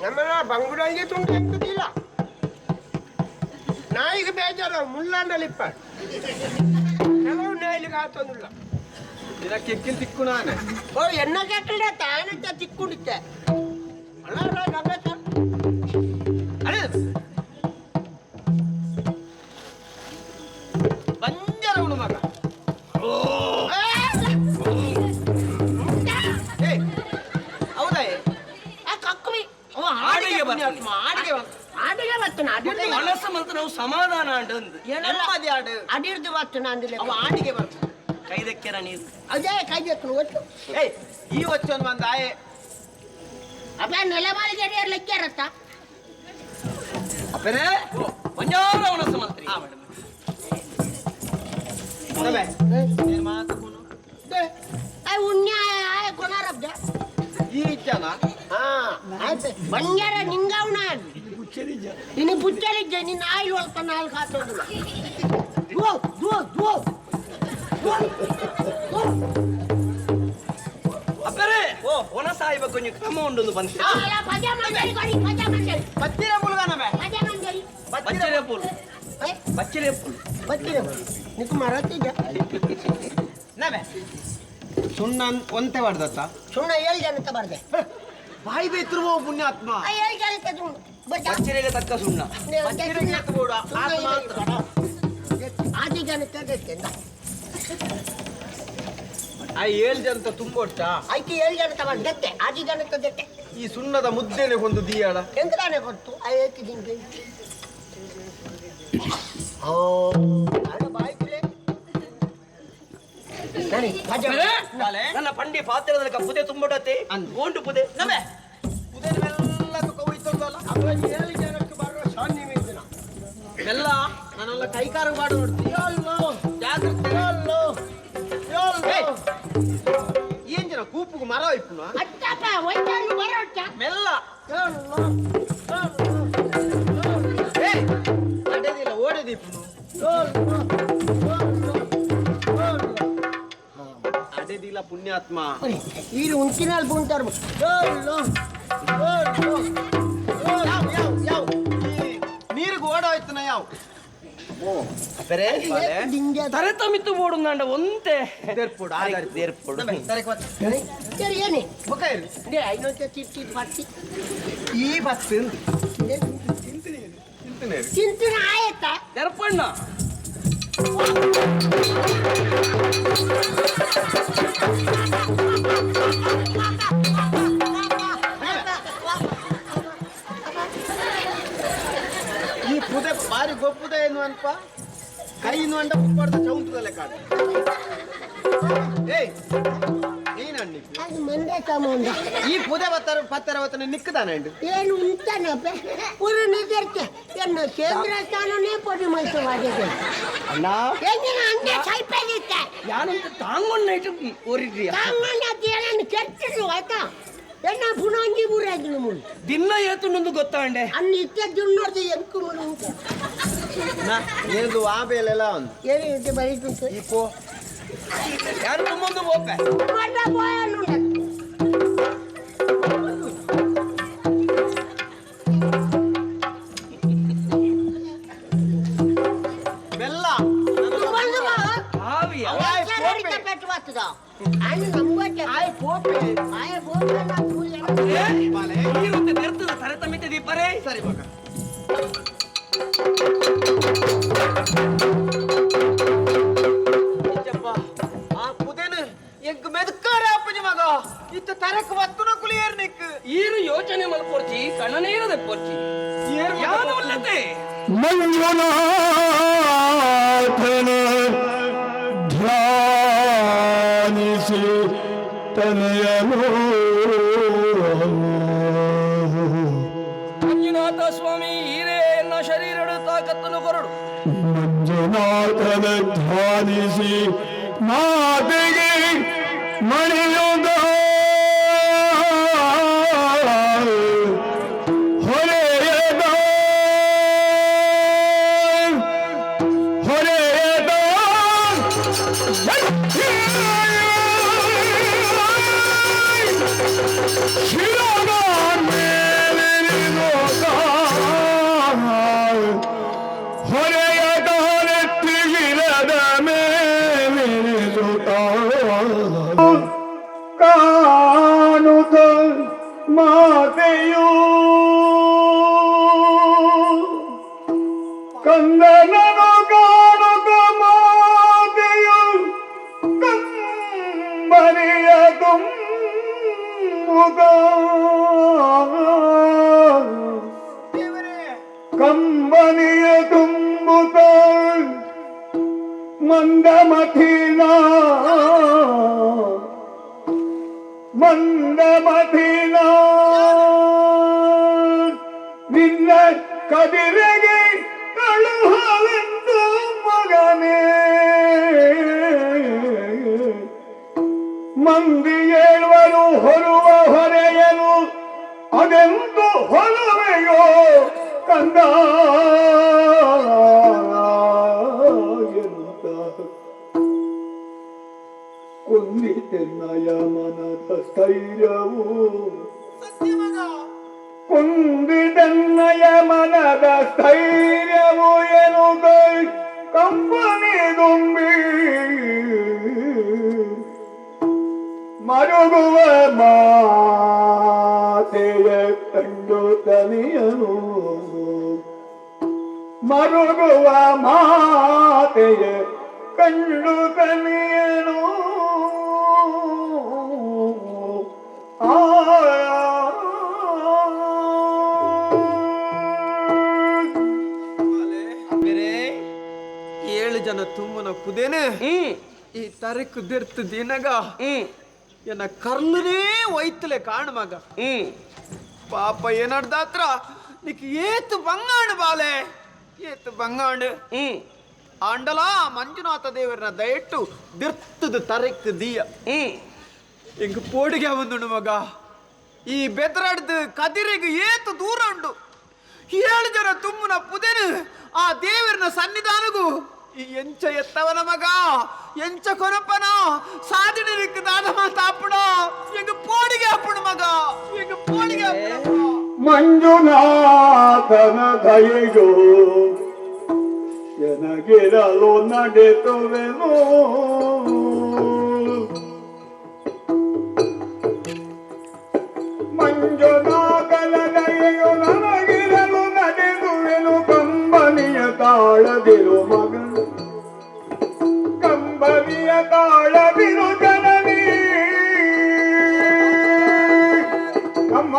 ನಮ್ಮನ ಬಂಗುಡಂಗೆ ತುಂಡು ಎಂತದಿಲ್ಲ. ನಾಯಿಗೆ ಬೇಜಾರು ಮುಳ್ಳಾಂಡಲಿಪ್ಪ. ಕೆಲವು ನಾಯಿಗೆ ಆತೊಂದಿಲ್ಲ. ದಿನ ಕೆಕ್ಕಿಲ್ ತಿಕ್ಕು ನಾನೆ. ಓ ಎನ್ನ ಕೇಕಲ್ಡ ತಾನಂತ ತಿಕ್ಕೊಂಡಿದ್ದೆ. ಅಲ್ಲ ಗಂಗಾಧರ್. ಅರೆ ಬಂಜರ ಉಣು ಮಗ. ಏಯ್ ಹೌದಾ? ಆ ಕಕ್ಕುವಿ. ಅವ ಆಡಿಗೆ ಬರ್ತಾನೆ. ಆಡಿಗೆ ಬರ್ತಾನೆ. ಆಡಿಗೆ ಬರ್ತಾನೆ. ಅಡಿರ್ದು ಮನಸ್ಸು ಮಂತ್ರ ನಾವು ಸಮಾಧಾನ ಅಂಡು. ನೆಮ್ಮದಿ ಆಡು. ಅಡಿರ್ದು ಬರ್ತಾನೆ ಅಂದಿಲ್ಲ. ಅವ ಆಡಿಗೆ ಬರ್ತಾನೆ. ಕೈದಕ್ಕೆರ ನೀರು. ಅದೇ ಕೈದಕ್ಕೆ ಒಟ್ಟು. ಏಯ್ ಈ ವಚ್ಚನ್ ಬಂದ ಆಯೆ. ಅಪ್ಪ ನೆಲಮಾಳಿಗೆ ಲೆಕ್ಕಾರತ್ತ. ಅಪ್ಪನೇ ಬಂಜಾರ ಒಣಸು ಮಂತ್ರಿ. ಹಾ ಮೇಡಮ್. ಬಂಜಾರ ನಿಂಗವನ ನಿನ್ನ ಬುಚ್ಚರಿದ್ದೆ ನಿನ್ನ ಆಯಿಲ್ ಒಲ್ಪ ನಾಲ್ಕು ಹಾಕೋದಿಲ್ಲ. ದುವೋ ದುವೋ ದುವೋ. ಅಪ್ಪರೇ ಒಣ ಸಾಯಿಬ ಕೊಂಚ ಕ್ರಮ ಉಂಡು ಬಂತು. ಬಚ್ಚಿರ ಪುಲ್ಗಾನಮೆ. ಬಚ್ಚಿರೆ ಪುಲ್. ಬಚ್ಚಿರೆ ಪುಲ್. ಬಚ್ಚಿರೆ ನಿಕ್ಕು ಮರತಿದ್ದ. ನಮೆ ಸುಣ್ಣ ಒಂತೆ ಬಾರ್ದತ್ತ. ಸುಣ್ಣ ಏಳು ಜನಕ್ಕೆ ಬರ್ದೆ. ಬಾಯಿ ಬೇತಿರುವ ಪುಣ್ಯಾತ್ಮ. ಏಳು ಜನಕ್ಕೆ ಬಚ್ಚಿರೆಗೆ ತಕ್ಕ ಸುಣ್ಣ. ಆದಿ ಜನಕ್ಕೆ ಆ ಏಳು ಜನ ತುಂಬೋಟ. ಐತಿ ಏಳು ಜನ ತಗೊಂಡು ಆದಿ ಜನಕ್ಕೆ ದೆಟ್ಟೆ. ಈ ಸುಣ್ಣದ ಮುದ್ದೆನೆ ಒಂದು ದಿಯಾಳ ಎಂತ ಕೊಟ್ಟು ಐತಿ ನಿಂಗೆ. ಓ ನನ್ನ ಪಂಡಿ ಪಾತ್ರದ ಪುದೆ ತುಂಬೋಟತ್ತೆ ಗೋಂಡು ಪುದೆ. ನಮೆ ಎಲ್ಲ ನಾನೆಲ್ಲ ಕೈಕಾರ ಮಾಡು ನೋಡ್ತೀನಿ. ಜಾಗ್ರತೆ. ಏನ್ ಜನ ಕೂಪುಗು ಮರ ಇಪ್ಪುನ ಮೆಲ್ಲ ಅಡೆದಿಲ್ಲ ಓಡದಿಪ್ಪುನು ಅಡೆದಿಲ್ಲ ಪುಣ್ಯಾತ್ಮ. ಈ ಉಂಚಿನಲ್ಲಿ ಬುಂತಾರ. ಯಾವ ಯಾವ ಯಾವ ನೀರಿಗೆ ಓಡೋಯ್ತನ ಯಾವ ತರೆತ ಮಿತ್ತು ಬೋಡುಂದಾಂಡ ಒಂತೆ ದೇರ್ಪೋಡು. ಈ ಬಸ್ ತಿಂತಿನ ಆಯ್ತಾ ದರ್ಪಣ್ಣ. ಈ ಪುದೆ ಬಾರಿ ಗೊಪ್ಪುದೆ ಏನು ಅನ್ಪ ಕೈನು ಅಂಡ ಉಪ್ಪಾಡ್ದ ಚೌಂಟದಲ್ಲೇ ಕಾಡು. ಏಯ್ ಏನಣ್ಣಿ ಅದು ಮಂದೆ ತಗೊಂಡ. ಈ ಪುದೆ ಬತ್ತರ ಪತ್ತರ ಬತ್ತನ ನಿಕ್ಕದಾನೆ ಏನು ಉಂಟಾನಪ್ಪ ಪುರ ನಿಜರ್ತೆ ಎನ್ನ ಕೇಂದ್ರ ಸ್ಥಾನನೇ ಪೊಡಿ ಮೈಸೂರು ಅಣ್ಣ ಎಂಗಿನ ಅಂಡೆ ಸೈಪೇದಿತ್ತೆ ಯಾನಂತ ತಾಂಗೊಂಡ ಇಟ್ಟು ಓರಿದ್ರಿ. ತಾಂಗೊಂಡ ಏನನ್ನು ಕೆಟ್ಟಿದ್ರು ಆಯ್ತಾ ಎನ್ನ ಪುನಃ ಬೂರಾಗಿನ ಮುಳು ದಿನ ಏತುಂಡು ಗೊತ್ತಾಂಡೆ ಅನ್ನ ಇತ್ತೆ ದುನ್ನೋರ್ದು ಎಂಕು ಮುಳು ಉಂಟು. ನಿನದು ಆ ಬೇಲೆಲ್ಲ ಒಂದು ಏನು ಇದು ಬರೀತುಂಟು ಈ ಪೋ ಯಾರು ತುಂಬೊಂದು ಬೋಪೆ ಬೆಲ್ಲ ದೀಪರೇ ಸರಿ ಮಗ. ಆ ಪುದೇನು ಎಂಕ್ ಮೆದುಕಾರ ಅಪ್ಪಜಿ ಮಗ ಇತ್ತ ತರಕ್ ವತ್ತುನ ಕುಲಿಯರ್ ನಿಕ್ ಈರು ಯೋಚನೆ ಮಲ್ಪೊರ್ಚಿ ಕಣ್ಣನೇರದ ಪೊರ್ಚಿ ಯಾನು ಉಲ್ಲತೆ ಮಂಜುನಾಥನ ಧ್ಯಾನಿಸಿ ತನಯನು ಮಂಜುನಾಥ ಸ್ವಾಮಿ ಈರೇ ಎನ್ನ ಶರೀರಡು ತಾಕತ್ತನ್ನು ಕೊರಡು. ಮಂಜುನಾಥನ ಧ್ಯಾನಿಸಿ ಮಾತೆಗೆ ಮಣಿಯುಗ ಹೊರೆಯದ ಹೊರೆಯದ ಶಿರದ ಮೇಲಿರುವುದ ಹೊರೆಯದ ಹೊರೆತ್ತಿಗಿರದ ಮೇಲಿರುತ್ತ ಕಾಣುತ್ತ ಮಾತೆಯು ಕಂದನನು ಕಾಣುತ್ತ ಮಾತೆಯು ಕಂಬನಿಯ ತುಂಬುತ್ತ ಕಂಬನಿಯ ತುಂಬುತ್ತ ಮಂದಮಥಿನ ಮಂದಮಥಿನ ನಿನ್ನ ಕದಿರೆಗೆ ಕಳುಹಲೆಂದು ಮಗನೇ. ಮಂದಿ ಏಳ್ವರು ಹೊರುವ ಹೊರೆಯನು ಅದೆಂದು ಹೊರುವೆಯೋ ಕಂದ ಎನ್ನುತ್ತ ಕುಂದಿತೆನ್ನಯ ಮನದ ಸ್ಥೈರ್ಯವು ಕುಂದಿತೆನ್ನಯ ಮನದ ಸ್ಥೈರ್ಯವು ಎನ್ನುತ್ತ ಕಂಬನಿ ದುಂಬಿ ಮರುಗುವ ಮಾತೆಯ ಕಂಡು ತನಿಯನು ಮರುಗುವ ಮಾತೆಯ ಕಂಡು ತನಿಯನು ಆ ಏಳು ಜನ ತುಂಬನ ಪುದೇನೆ ಈ ತರಕು ದಿರ್ತು ದಿನಗ ಎನ್ನ ಕರ್ಲನೇ ಒಯ್ತಲೆ ಕಾಣ್ ಮಗ. ಪಾಪ ಏನಡ್ದಾತ್ರ ನಿಕ್ ಏತು ಬಂಗಾಣು ಬಾಲೆ ಏತು ಬಂಗಾಣು ಆಂಡಲ ಮಂಜುನಾಥ ದೇವರನ್ನ ದಯಟ್ಟು ದಿರ್ತದ ತರಕ್ ದಿಯ ಇಂಗ್ ಪೋಡಿಗೆ ಬಂದುಂಡು ಮಗ. ಈ ಬೆದರಡ್ದು ಕದಿರೆಗೆ ಏತು ದೂರ ಉಂಡು ಏಳು ಜನ ತುಂಬುನ ಪುದೆನು ಆ ದೇವರನ ಸನ್ನಿಧಾನಗೂ ಈ ಎಂಚ ಎತ್ತವನ ಮಗ ಎಂಚ ಕೊನಪ್ಪನ ಸಾದಿಡಲಿಕ್ಕೆ ದಾದ ಮಾತಾಪುಣ ಎಂಗ ಪೋಡಿಗೆ ಅಪ್ಪಣ ಮಗ ಎಂಗ ಪೋಡಿಗೆ ಅಪ್ಪಣ. ಮಂಜುನಾಥನ ದಯೆಯೋ ಎನಗಿರಲು ನಡೆದುವೆನು ಮಂಜುನಾಥನ ದಯೆಯು ನನಗಿರಲು ನಡೆದುವೆನು ಕಂಬನಿಯ ತಾಳದಿರು ಮಗ ಕಂಬನಿಯ ತಾಳದಿರು ಜನನಿ ಅಮ್ಮ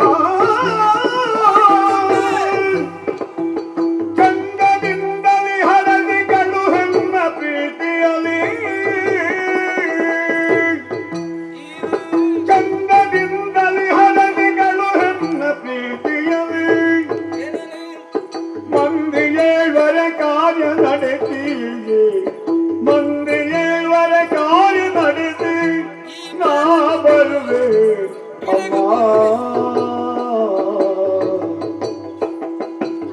ಚಂದದಿಂದಲಿ ಹರದಿಗಳು ಹೆಣ್ಣ ಪ್ರೀತಿಯಲಿ ಚಂದದಿಂದಲಿ ಹರದಿಗಳು ಹೆಣ್ಣ ಪ್ರೀತಿಯಲಿ ಮಂದಿ ಏಳ್ವರ ಕಾರ್ಯ ನಡೆಸಿ ಮಂದಿ ಏಳ್ವರ ಕಾರ್ಯ ನಡೆಸಿ ನಾ ಬರುವೆ ಅಮ್ಮ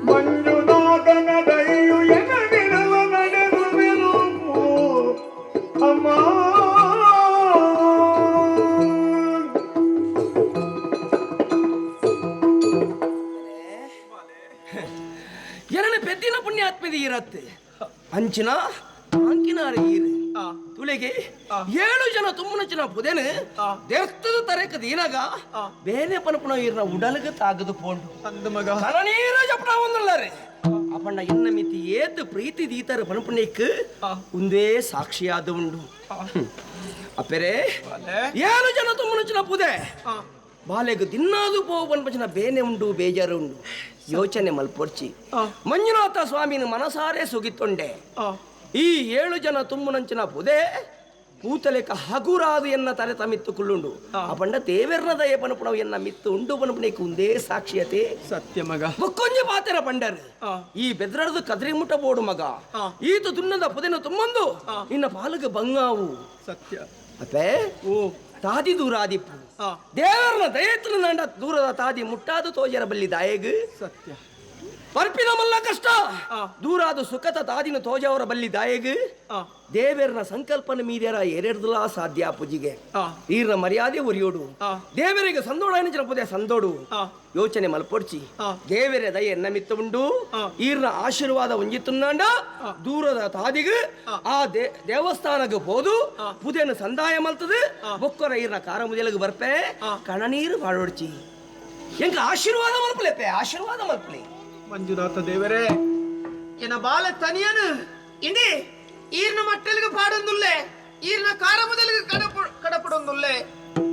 ಮಂಜುನಾಥನ ದಯೆಯು ಎನಗಿರಲು ನಡೆದುವೆನು ಅಮ್ಮ. ಎರಡನೇ ಪೆದ್ದಿನ ಪುಣ್ಯಾತ್ಮದ ಇರತ್ತೆ ಅಂಚಿನ ಅಂಕಿನಾರ ಈರು ತುಳಿಗೆ ಏಳು ಜನ ತುಂಬನಚಿನ ಪುದೇನು ದೇಸ್ತದ ತರೇಕ ದೀನಗ ಬೇನೆ ಪನಪುನ ಈರ್ನ ಉಡಲಗ ತಾಗದು ಪೋಂಡು ಅಂದ ಮಗ ಕಣನೀರ ಜಪಣ ಒಂದುಲ್ಲಾರೆ ಅಪಣ್ಣ ಎನ್ನ ಮಿತಿ ಏತು ಪ್ರೀತಿ ದೀತರ ಪನಪುಣ್ಯಕ್ಕೆ ಒಂದೇ ಸಾಕ್ಷಿಯಾದ ಉಂಡು. ಅಪ್ಪೆರೆ ಏಳು ಜನ ತುಂಬನಚಿನ ಪುದೆ ಬಾಲೆಗು ದಿನ್ನಾದು ಪೋ ಪನ್ಪಚಿನ ಬೇನೆ ಉಂಡು ಬೇಜಾರು ಉಂಡು ಯೋಚನೆ ಮಲ್ಪೊರ್ಚಿ ಮಂಜುನಾಥ ಸ್ವಾಮಿನ ಮನಸಾರೆ ಸುಗಿತ್ತೊಂಡೆ. ಈ ಏಳು ಜನ ತುಂಬುನಂಚಿನ ಪುದೆ ಪೂತಲೆಕ ಹಗುರಾದು ಎನ್ನ ತಲೆ ತಮಿತ್ತು ಕುಳ್ಳುಂಡು ಅಪಂಡ ದೇವೆರ್ನ ದಯ ಪನಪುಣವು ಎನ್ನ ಮಿತ್ತು ಉಂಡು ಪನಪುಣಕ್ಕೆ ಒಂದೇ ಸಾಕ್ಷಿಯತೆ ಸತ್ಯ ಮಗ. ಬೊಕ್ಕೊಂಜಿ ಪಾತೆರ ಪಂಡರ್ ಈ ಬೆದ್ರದು ಕದ್ರಿ ಮುಟ್ಟ ಬೋಡು ಮಗ ಈತು ತುನ್ನದ ಪುದೆನ ತುಂಬಂದು ನಿನ್ನ ಪಾಲುಗ ಬಂಗಾವು ಸತ್ಯ ಅಪ್ಪೆ ಓ ತಾದಿ ದೂರಾದಿಪ್ಪು ದೇವರನ ದಯತ್ರ ನಾಂಡ ದೂರದ ತಾದಿ ಮುಟ್ಟಾದು ತೋಜರ ಬಲ್ಲಿ ದಾಯಗ್ ಸತ್ಯ ಪರ್ಪಿನ ಮಲ್ಲ ಕಷ್ಟ ದೂರಾದ ಸುಖದ ತಾದಿನ ತೋಜವರ ಬಲ್ಲಿ ದಾಯಗ್ ದೇವೇರ್ನ ಸಂಕಲ್ಪನ ಮೀರ್ಯರ ಎರೆಡ್ದಲಾ ಸಾಧ್ಯ ಪೂಜಿಗೆ ಈರ್ನ ಮರ್ಯಾದೆ ಒರಿಯೋಡು ದೇವರಿಗೆ ಸಂದೋಡ ಪುದೆ ಸಂದೋಡು ಯೋಚನೆ ಮಲ್ಪೊಡ್ಚಿ ದೇವರ ದಯ ಎನ್ನ ಮಿತ್ತ ಉಂಡು ಈರ್ನ ಆಶೀರ್ವಾದ ಒಂಜಿತ್ತುನ್ನಾಂಡ ದೂರದ ತಾದಿಗ್ ಆ ದೇವಸ್ಥಾನಕ್ಕೆ ಹೋದು ಪುದೆಯನ್ನು ಸಂದಾಯ ಮಲ್ತದು ಬೊಕ್ಕರ ಈರ್ನ ಕಾರ ಮುದೆಲಗ್ ಬರ್ಪೆ ಕಣನೀರು ಬಾಳೋಡ್ಚಿ ಎಂಕ ಆಶೀರ್ವಾದ ಮಲ್ಪಲೆಪ್ಪೆ ಆಶೀರ್ವಾದ ಮಲ್ಪಲೆ. ಮಂಜುನಾಥ ದೇವರೇ ಎನ್ನ ಬಾಲ ತನಿಯನು ಇಂಡಿ ಈರ್ನ ಮಟ್ಟಲಿಗೆ ಪಾಡೊಂದುಲ್ಲೆ ಈರ್ನ ಕಾರ ಮೊದಲಿಗೆ ಕಡಪಡೊಂದುಲ್ಲೆ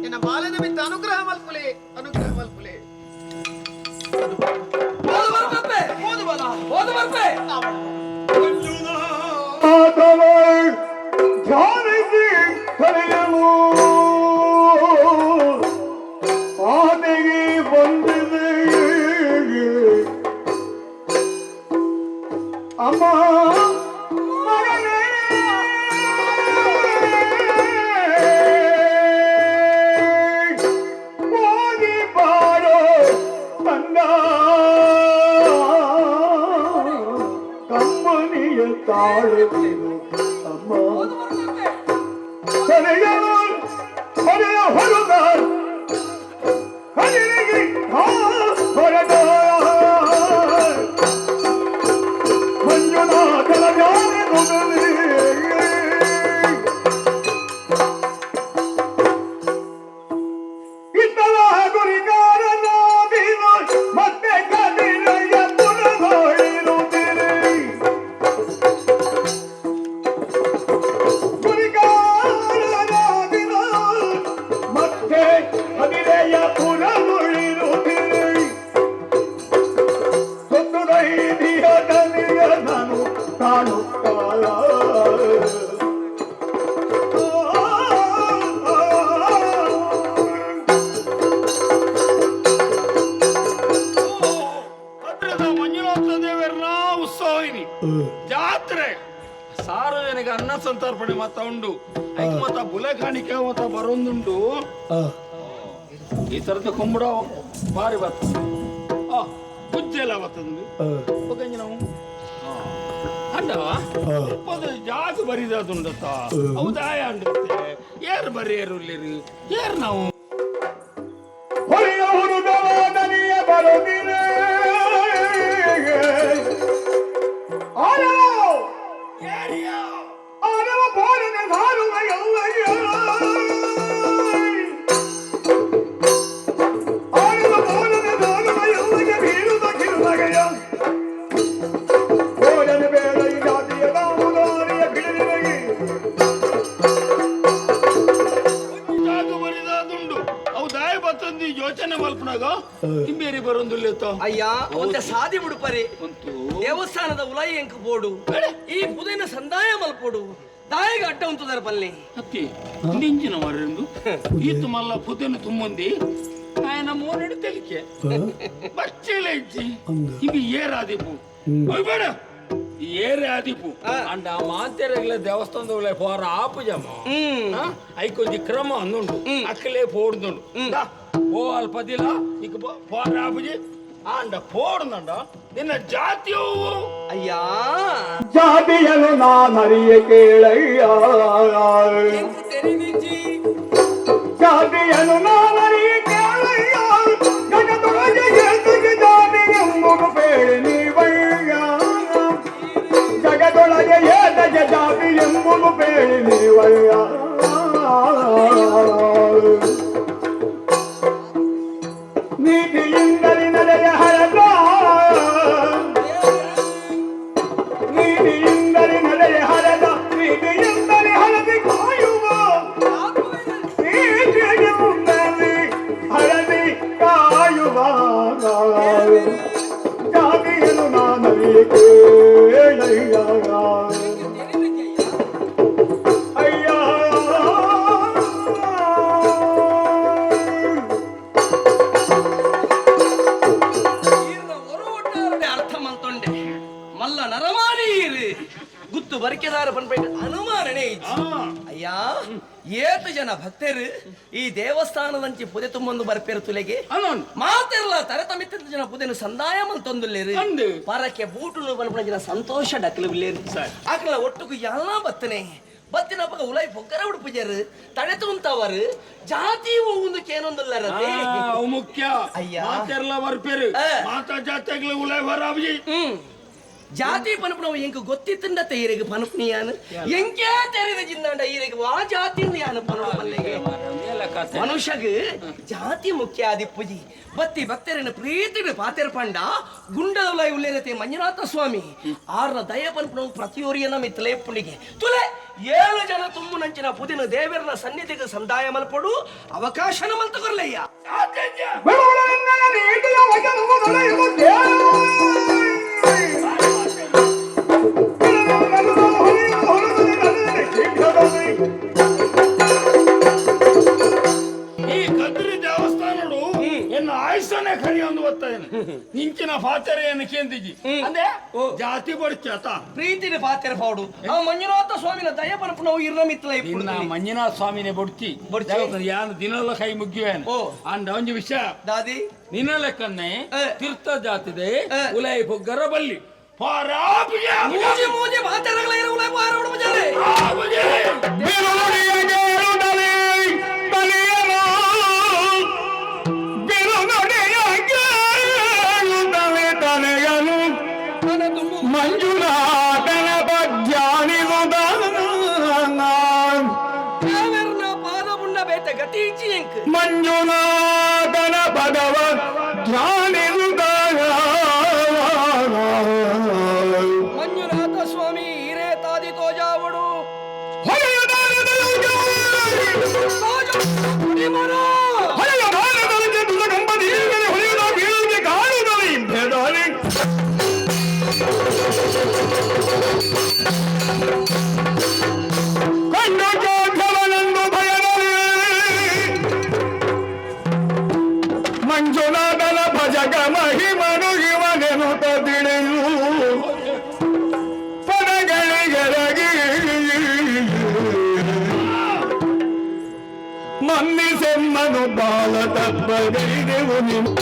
ಎನ್ನ ಬಾಲದ ಮಿತ್ತ ಅನುಗ್ರಹ ಮಲ್ಪುಲೆ ಅನುಗ್ರಹ ಮಲ್ಪುಲೆ. ಹೋದು ಬರ್ಪೆ ಹೋದು ಬಾಲ ಹೋದು ಬರ್ಪೆ. ಮಂಜುನಾಥನ ಧ್ಯಾನಿಸಿ ಕರೆಯಲು ಆನೆಗೆ ಬಂದಿದೆ ಅಮ್ಮ ಮಗನೇ. ಕಮ್ಮನಿಯ ತಾಳುವೆನು ಅಮ್ಮ ಹರೆಯನು ಹರೆಯ ಹೊರಗ ಹರಿರಿಗೆ ಹೊರಗ ಮಂಜುನಾಥನ ಜಾನೆ. ಇತ್ತಲ ಗುರಿಕಾರನಾದಿನು ಮತ್ತೆ ಕದಿರಯ್ಯ ಪುರದೊಳಿರುತ್ತಿರಿ. ಗುರಿಕಾರನಾದಿನು ಮತ್ತೆ ಕದಿರೆಯ ಪುರದೊಳಿರುತ್ತಿರಿ. ಸೊತ್ತು ದೈದಿಯ ದನಿಯ ನಾನು ಕಾಣುತ್ತ. ಭದ್ರದ ಮಂಜುನಾಥ ದೇವರನ ಉತ್ಸವ ಇನಿ ಜಾತ್ರೆ ಸಾರ್ವಜನಿಕ ಅನ್ನ ಸಂತರ್ಪಣೆ ಮತ್ತ ಉಂಡು ಐಕ್ ಮತ್ತ ಬುಲೆ ಕಾಣಿಕೆ ಮತ್ತ ಬರೊಂದುಂಡು. ಈ ತರದ ಕುಂಬುಡ ಬಾರಿ ಬತ್ತ ಆ ಪುಜ್ಜೆಲ ಬತ್ತಂದು ಒಕ್ಕಂಜಿ ನಾವು ಅಂಡವ ಪದ ಜಾಗ ಬರಿದಾದುಂಡತ್ತ ಹೌದಾಯ ಅಂಡುತ್ತೆ ಏರ್ ಬರಿಯರು ಏರ್ ನಾವು ಹೊರೆಯ ಹುಡುಗವಾದನಿಯ ಬರುದಿರೆ. ಆರವ ಆರವ ಪೋರನೆ ಸಾರುವ ಎಲ್ಲಯ್ಯ. ಆರವ ಪೋರನೆ ಸಾರುವ ಎಲ್ಲಯ್ಯ ಬೀರುದ ಕಿರುನಗೆಯ. ಪೋರನೆ ಬೇಡ ಈ ಜಾತಿಯ ದಾಮುದಾರಿಯ ಬಿಡಿದಿರಗಿ. ಜಾಗ ಬರಿದಾದುಂಡು ಅವು ದಾಯ ಬತ್ತಂದು ಯೋಚನೆ ಮಲ್ಪನಾಗ ಇಂಬೇರಿ ಬರೊಂದುಲ್ಲೆತ್ತ. ಅಯ್ಯ, ಒಂತೆ ಸಾದಿ ಬಿಡುಪರಿ. ಅಂತು. ದೇವಸ್ಥಾನದ ಉಲೈ ಎಂಕ್ ಬೋಡು, ಈ ಪುದೆನ ಸಂದಾಯ ಮಲ್ಪೋಡು, ದಾಯಿಗ ಅಡ್ಡ ಉಂತುದರ ಪಲ್ಲೆ. ಅತ್ತಿ ನಿಂಜಿನ ಮರೆಂದು ಈತು ಮಲ್ಲ ಪುದೆನು ತುಂಬೊಂದಿ ఆయన ಮೋನೆಡು ತೆಲಿಕೆ ಬಚ್ಚೆಲೆ ಇಜ್ಜಿ ಇಬಿ ಏರಾದಿಪು ಬೇಡ ಏರಾದಿಪು ಅಂಡ ಮಾತೆರೆಗ್ಲ ದೇವಸ್ಥಾನದೊಳೆ ಪೋರ ಆಪುಜಮ ಐಕೊಂಜಿ ಕ್ರಮ ಅಂದುಂಡು ಅಕ್ಕಲೆ ಪೋಡ್ದುಂಡು ಓ ಅಲ್ಪ ದಿಲ ಇಕ ಪೋರ ಆಪುಜಿ ಆಂಡ ಪೋಡ್ದಂಡ ನಿನ್ನ ಜಾತಿಯು. ಅಯ್ಯ, ಜಾತಿಯನು ನಾನರಿಯ ಕೇಳಯ್ಯ. ಎಂಕ್ ತೆರಿದಿಜ್ಜಿ. ಜಾತಿಯನು ನಾನರಿಯ ಕೇಳಯ್ಯ. ಜಗದೊಳಗೆ ಏತಕ್ಕೆ ಜಾತಿ ಎಂಬುದು ಬೇಡಿ ನೀವಯ್ಯ. ಜಗದೊಳಗೆ ಏತಕ್ಕೆ ಜಾತಿ ಎಂಬುದು ಬೇಡಿ ನೀವಯ್ಯ. ನೀತಿಯಿಂದಲೇ ನಡೆಯ ಹರದ, ನೀತಿಯಿಂದಲೇ ನಡೆಯ ಹರದ, ನೀತಿಯಿಂದಲೇ ಹರದಿ ಕಾಯುವ, ನೀತಿಯಿಂದಲೇ ಹರದಿ ಕಾಯುವ ಜಾತಿಯನ್ನು ನಾನರಿಯ ಕೇಳಯ್ಯ. ಅಯ್ಯ. ಈರ್ನ ಒರು ಒಟ್ಟಾರಡೆ ಅರ್ಥ ಮಲ್ತೊಂಡೆ. ಮಲ್ಲ ನರಮಾನೀರು ಗುತ್ತು ಬರಿಕೆದಾರ ಪನ್ಪೈಟ್ ಅನುಮಾನನೇ ಇಜ್ಜಿ. ಅಯ್ಯ, ಏತು ಜನ ಭಕ್ತರು ಈ ದೇವಸ್ಥಾನದಂಚಿ ಪುದೆ ತುಂಬೊಂದು ಬರ್ಪೇರು ತುಲೆಗೆ. ಅನೋನ್. ಮಾತೆರ್ಲ ತರತಮಿತ್ತ ಜನ ಪುದೆನು ಸಂದಾಯ ಮಲ್ತೊಂದುಲ್ಲೇರು. ಅಂದು. ಪರಕೆ ಬೂಟುನು ಬನ್ಪುನ ಜನ ಸಂತೋಷ ಡಕ್ಲು ಬಿಲ್ಲೇರು. ಆಕಲ ಒಟ್ಟುಗು ಎಲ್ಲ ಬತ್ತನೆ ಬತ್ತಿನ ಅಪ್ಪಗ ಉಲೈ ಪೊಕ್ಕರ ಉಡುಪುಜರು ತಡೆ ತುಂತವರು ಜಾತಿ ಒಂದು ಕೇನೊಂದುಲ್ಲರತೆ. ಅವು ಮುಖ್ಯ. ಅಯ್ಯ. ಮಾತೆರ್ಲ ಬರ್ಪೇರು. ಮಾತಾ ಜಾತ್ರೆಗ್ಲ ಉಲೈ ಬರಾಬಜಿ. ಜಾತಿ ಪನಪುನವು ಎಂಕ್ ಗೊತ್ತಿತ್ತಂಡ ಈರೆಗ್ ಪನಪುನಿಯಾನು ಎಂಕೇ ತೆರೆದ ಜಿಂದಾಂಡ ಈರೆಗ್ ವಾ ಜಾತಿ ಯಾನು ಪನೋಡು ಪಲ್ಲೆಗೆ. ಮನುಷ್ಯಗ್ ಜಾತಿ ಮುಖ್ಯ ಆದಿಪ್ಪುಜಿ. ಬತ್ತಿ ಭಕ್ತರನ್ನ ಪ್ರೀತಿಡು ಪಾತೆರ್ ಪಂಡ ಗುಂಡದೊಲೈ ಉಲ್ಲೇರತೆ ಮಂಜುನಾಥ ಸ್ವಾಮಿ ಆರ್ನ ದಯ ಪನ್ಪುನವು ಪ್ರತಿಯೊರಿಯನ ಮಿತ್ತಲೆ ಪುಣಿಗೆ ತುಲೆ. 7 ಜನ ತುಂಬು ನಂಚಿನ ಪುದಿನ ದೇವರನ ಸನ್ನಿಧಿಗೆ ಸಂದಾಯ ಮಲ್ಪಡು ಅವಕಾಶನ ಮಲ್ತುಕೊರ್ಲಯ್ಯ. ನೀತಿಯ ವಚನವು ನಡೆಯುವ. ಈ ಕದ್ರಿ ದೇವಸ್ಥಾನಡು ಎನ್ನ ಆಯುಷ್ಯನೇ ಕರಿ ಒಂದು ಬರ್ತಾ. ನಿಂಚಿನ ಪಾತ್ರೆಯನ್ನು ಕೇಂದಿಜಿ ಅಂದ್ರೆ ಜಾತಿ ಬಡ್ಚತ ಪ್ರೀತಿನ ಪಾತ್ರೆ ಪಾಡು ಆ ಮಂಜುನಾಥ ಸ್ವಾಮಿನ ದಯ ಪನಪು ಇರ್ನ ಮಿತ್ತಲ ನಿನ್ನ ಮಂಜುನಾಥ ಸ್ವಾಮಿನೇ ಬೊಡ್ಚಿ ಬೊಡ್ಚಿ. ಯಾನು ದಿನಲ್ಲ ಕೈ ಮುಗ್ಗಿವೇನು ಓ. ಅಂಡ ಒಂಜಿ ವಿಷಯ ದಾದಿ ನಿನ್ನ ಲೆಕ್ಕನ್ನೇ ತೀರ್ಥ ಜಾತಿದೆ ಉಲೈ ಪುಗ್ಗರ ಬಲ್ಲಿ ಮೂಜಿ ಮೂಜಿ ಪಾತ್ರೆಗಳ ಇರುವುಲೆ ಪಾರ ಉಡುಪುಜಾರೆ ಮಂಜುನಾಥನ ಪದ್ಯಾನಿಸುದ ದೇವರ್ನ ಪಾದ ಉಂಡ ಬೇತ ಗತಿ ಇಚ್ಚಿ ಎಂಕ್ ಮಂಜುನಾಥನ ಪದವ ಧ್ಯಾನಿಸುದ ಮಂಜುನಾಥ ಸ್ವಾಮಿ ಹಿರೇ ತಾದಿ ತೋಜಾವಡು ಕಂಡು ಜಾಘವನಂದು ಭಯದಲ್ಲಿ ಮಂಜುನಾಥನ ಭಜಗ ಮಹಿಮನು ಇವನೆನುತ ತಿಳಿಯು ಪದಗಳಿಗೆರಗಿ ಮನ್ನಿಸೆಮ್ಮನು ಬಾಲ ತಪ್ಪಗೈದೆವು ನಿನ್ನ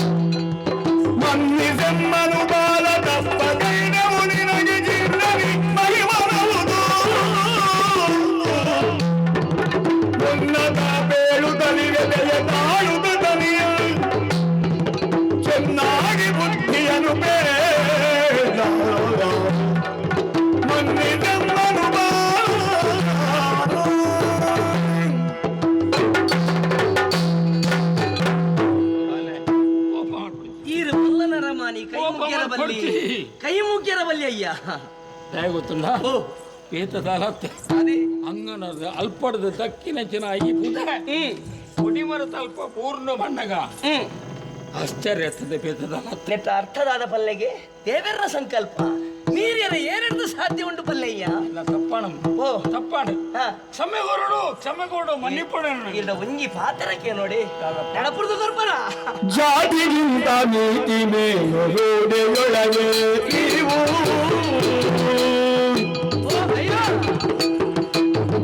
ಮನ್ನಿಸೆಮ್ಮನು ಬಾಲ ತಪ್ಪಗೈದೆವು ನಿನಗೆ ಜೀರ್ಣವಿ ಮಹಿಮನವುದು ಉನ್ನತ ಬೇಳುತ್ತಲಿವೆ ಬೆಲೆ ತಾಳುತ್ತ ತನಿಯ ಚೆನ್ನಾಗಿ ಬುದ್ಧಿಯನ್ನು ಬೇಡ ಮನ್ನಿಸೆಮ್ಮನು ಬಾಲ ಈರು ಮಲ್ಲನ ರಮಾನಿ ಕೈ ಮುಗ್ಯರ ಬಲ್ಲಿ ಕೈ ಮುಗ್ಯರ ಬಲ್ಲಿ ಅಯ್ಯ ಗೊತ್ತುಂಡ ಓ ಪೇತ ದಾಲತ್ತೆ ಅದೇ ಅಂಗನದ ಅಲ್ಪಡದ ದಕ್ಕಿನ ಚೆನ್ನಾಗಿ ಪುದೆ ಕೊಡಿಮರ ಅಲ್ಪ ಪೂರ್ಣ ಬಣ್ಣಗ ಆಶ್ಚರ್ಯ ಆಗ್ತದೆ ಪೇತದ ನೆಟ್ಟ ಅರ್ಥದಾದ ಪಲ್ಲೆಗೆ ದೇವರ ಸಂಕಲ್ಪ ನೀರ್ಯರ ಏನೆಡ್ದು ಸಾಧ್ಯ ಉಂಟು ಪಲ್ಲೆಯ್ಯ ತಪ್ಪಾಣ ಓ ತಪ್ಪಾಣ ಹಾ ಕ್ಷಮೆಗೊರಡು ಕ್ಷಮೆಗೊರಡು ಮನ್ನಿಪಡ ಇಲ್ಲ ಒಂಜಿ ಪಾತ್ರಕ್ಕೆ ನೋಡಿ ನಡಪುರ್ದು ಕೊರ್ಪರ ಜಾತಿಗಿಂತ ನೀತಿ ಮೇಲೊಳಗೆ ಇವು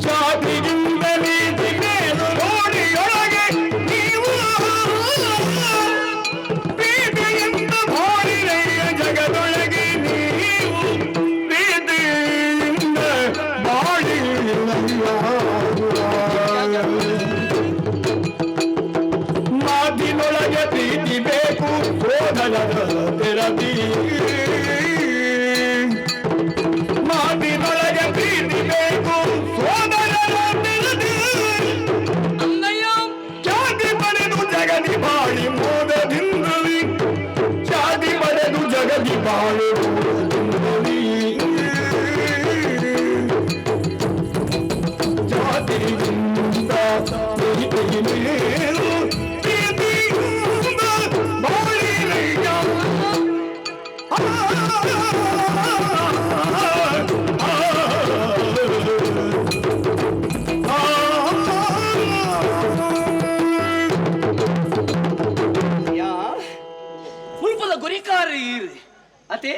ಜಾತಿಗಿಂತ ನೀತಿ ಮೇಲು ನೋಡಿಯೊಳಗೆ ನೀವು ಪ್ರೀತಿಯಿಂದ ಬಾಳಿರಯ್ಯ ಜಗದೊಳಗೆ ನೀವು ಪ್ರೀತಿಯಿಂದ ಬಾಳಿರಯ್ಯ ಮಾತಿನೊಳಗೆ ಪ್ರೀತಿ ಬೇಕು ಸೋದರದ ತೆರದಿ ಮಾತಿನೊಳಗೆ ಪ್ರೀತಿ ಬೇಕು ಸೋದರರ ತೆರದಿ ಜಾತಿ ಪಡೆದು ಜಗದಿ ಬಾಳಿ ಮೋದದಿಂದಲಿ ಜಾತಿ ಪಡೆದು ಜಗದಿ ಬಾಳಿ ಮೋದದಿಂದಲಿ ಜಾತಿಗಿಂತ ಪ್ರೀತಿ ಮೇಲು ಪ್ರೀತಿಯಿಂದ ಬಾಳಿರಯ್ಯ. ಆ, ಆ, ಆ, ಆ. ಯಾ ಮುಲ್ಪದ ಗುರಿಕಾರ ಈರು ಅತೆ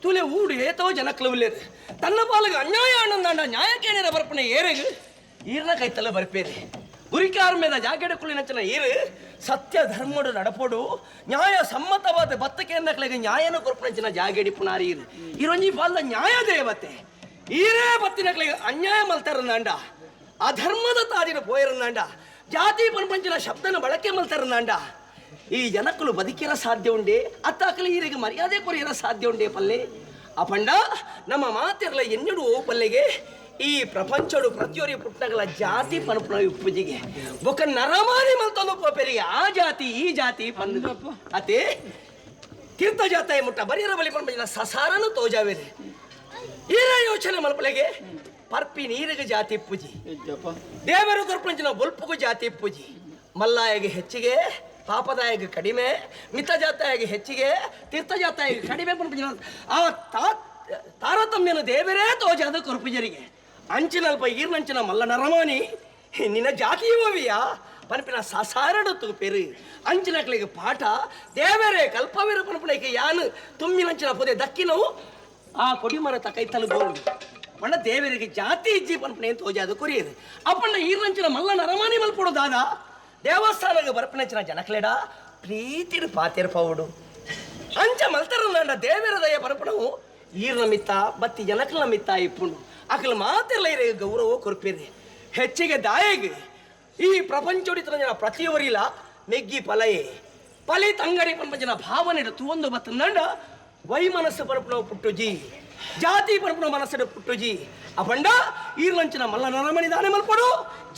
ತುಲೆ ಊಡು ಏತೋ ಜನಕ್ಲವುಲೇರು ತನ್ನ ಪಾಲಿಗೆ ಅನ್ಯಾಯ ಆನಂದಾಂಡ ನ್ಯಾಯಕ್ಕೇನೇರ ಬರ್ಪಣೆ ಏರೆಗು ಈರ್ನ ಕೈತಲ್ಲ ಬರ್ಪೇರಿ ಗುರಿಕಾರ ಮೇಲೆ ಜಾಗೆಡೆ ಕುಳಿನಂಚಿನ ಈರು ಸತ್ಯ ಧರ್ಮಡು ನಡಪೊಡು ನ್ಯಾಯ ಸಮ್ಮತವಾದ ಬತ್ತಕೇಂದಕ್ಲೆಗೆ ನ್ಯಾಯನ ಕೊರ್ಪಣಂಚಿನ ಜಾಗೆಡಿ ಪುನಾರಿ ಈರು ಇರೊಂಜಿ ಪಾಲ್ದ ನ್ಯಾಯ ದೇವತೆ ಈರೇ ಬತ್ತಿನಕ್ಲೆಗೆ ಅನ್ಯಾಯ ಮಲ್ತಾರನ್ನಾಂಡ ಅಧರ್ಮದ ತಾದಿನ ಪೋಯರನ್ನಾಂಡ ಜಾತಿ ಪನ್ಪಂಚಿನ ಶಬ್ದನ ಬಳಕೆ ಮಲ್ತಾರನ್ನಾಂಡ ಈ ಜನಕ್ಕಲು ಬದುಕಿರ ಸಾಧ್ಯ ಉಂಡೆ ಅತ್ತಾಕಲಿ ಈರಿಗೆ ಮರ್ಯಾದೆ ಕೊರಿಯರ ಸಾಧ್ಯ ಉಂಡೆ ಪಲ್ಲೆ ಅಪಂಡ ನಮ್ಮ ಮಾತಿರಲ ಎನ್ನುಡು ಪಲ್ಲೆಗೆ ಈ ಪ್ರಪಂಚಡು ಪ್ರತಿಯೊರಿ ಪುಟ್ಟಗಳ ಜಾತಿ ಪನಪುನ ಉಪ್ಪುಜಿಗೆ ಬೊಕ್ಕ ನರಮಾನಿ ಮಲ್ತೊಂದು ಪೆರಿಗೆ ಆ ಜಾತಿ ಈ ಜಾತಿ ಪಂದು ಅತೆ ತೀರ್ಥ ಜಾತಾಯ ಮುಟ್ಟ ಬರಿಯರ ಬಲಿ ಪಂಪಂಜಿನ ಸಸಾರನು ತೋಜಾವೇನೆ ಈರ ಯೋಚನೆ ಮಲ್ಪಲೆಗೆ ಪರ್ಪಿ ನೀರಿಗೆ ಜಾತಿ ಪೂಜಿ ದೇವರು ಕೊರ್ಪಂಚಿನ ಬೊಲ್ಪುಗು ಜಾತಿ ಪೂಜಿ ಮಲ್ಲಾಯಗೆ ಹೆಚ್ಚಿಗೆ ಪಾಪದಾಯಗೆ ಕಡಿಮೆ ಮಿತ ಜಾತಾಯಗೆ ಹೆಚ್ಚಿಗೆ ತೀರ್ಥ ಜಾತಾಯಗೆ ಕಡಿಮೆ ಪಂಪಂಜಿನ ಆ ತಾರತಮ್ಯನ ದೇವರೇ ತೋಜಾದ ಕೊರ್ಪುಜರಿಗೆ ಅಂಚಿನಲ್ಪ ಈರ್ನಂಚಿನ ಮಲ್ಲ ನರಮಾನಿ ನಿನ್ನ ಜಾತಿ ಓವಿಯ ಪನ್ಪಿನ ಸಸಾರಡು ತೂಪೆರು ಅಂಚಿನಕ್ಲಿಗೆ ಪಾಠ ದೇವರೇ ಕಲ್ಪವೇರು ಪನ್ಪುನೈಕೆ ಯಾನು ತುಮ್ಮಿನಂಚಿನ ಪೊದೆ ದಕ್ಕಿನವು ಆ ಕೊಡಿಮರತ ಕೈತಲು ಬೋರು ಪಂಡ ದೇವರಿಗೆ ಜಾತಿ ಇಜ್ಜಿ ಪನ್ಪುನೆ ತೋಜಾದು ಕೊರಿಯದು ಅಪ್ಪಣ್ಣ ಈರ್ನಂಚಿನ ಮಲ್ಲ ನರಮಾನಿ ಮಲ್ಪೊಡು ದಾದ ದೇವಸ್ಥಾನಕ್ಕೆ ಬರ್ಪನಂಚಿನ ಜನಕ್ಲೆಡ ಪ್ರೀತಿಡು ಪಾತೆರ್ ಪೌಡು ಅಂಚ ಮಲ್ತರಂದಾಂಡ ದೇವರ ದಯ ಪರಪಣವು ಈರ್ನ ಮಿತ್ತ ಬತ್ತಿ ಜನಕ್ಲ ಮಿತ್ತ ಇಪ್ಪುಂಡು ಅಕಲ್ ಮಾತೆಲ್ಲ ಇರೆ ಗೌರವ ಕೊರ್ಪಿರಿ ಹೆಚ್ಚಿಗೆ ದಾಯೆಗೆ ಈ ಪ್ರಪಂಚೋಡಿತರ ಜನ ಪ್ರತಿಯವರಿಲ್ಲ ಮೆಗ್ಗಿ ಪಲಯೆ ಪಲಿ ತಂಗಡಿ ಪಂಪಜನ ಭಾವನೆ ತುವೊಂದು ಬತ್ತಂದಂಡ ವೈ ಮನಸ್ಸು ಪರಪಣವು ಪುಟ್ಟುಜಿ ಜಾತಿ ಪರಪಣ ಮನಸ್ಸು ಪುಟ್ಟುಜಿ ಅಪಂಡ ಈರ್ಲಂಚಿನ ಮಲ್ಲ ನರಮಣಿ ದಾನೆ ಮಲ್ಪಡು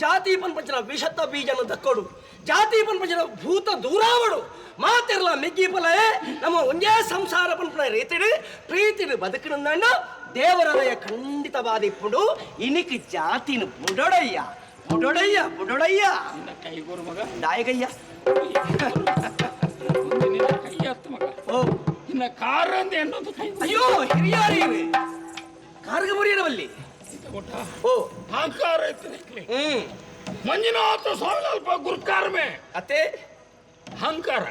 ಜಾತಿ ಪಂಪಂಚಿನ ವಿಷತ್ತ ಬೀಜನ ದಕ್ಕೊಡು ಜಾತಿ ಪಂಪಂಚಿನ ಭೂತ ದೂರಾವಡು ಮಾತಿರ್ಲ ಮೆಗ್ಗಿ ಪಲಯೆ ನಮ್ಮ ಒಂದೇ ಸಂಸಾರ ಪಂಪನ ರೀತಿಡು ಪ್ರೀತಿಡು ಬದುಕಿನಂದಂಡ ದೇವರದಯ ಖಂಡಿತವಾದ ಇಪ್ಪುಡು ಇನಿಕ್ ಜಾತಿನ ಬುಡೊಡಯ್ಯ ಬುಡೊಡಯ್ಯ ಬುಡೊಡಯ್ಯ ಕೈಗೋರು ಮಗ ನಾಯಕಯ್ಯ ಕೈ ಹತ್ತು ಮಗ ಓ ಇನ್ನ ಕಾರ್ ಅಂದ ಎನ್ನೊಂದು ಕೈ ಅಯ್ಯೋ ಹಿರಿಯಾರಿ ಕಾರ್ಗ ಬರಿಯರವಲ್ಲಿ ಓ ಅಹಂಕಾರ ಐತಿ ಮಂಜುನಾಥ ಸ್ವಾಮಿ ಅಲ್ಪ ಗುರುಕಾರ್ಮೆ ಅತ್ತೆ ಅಹಂಕಾರ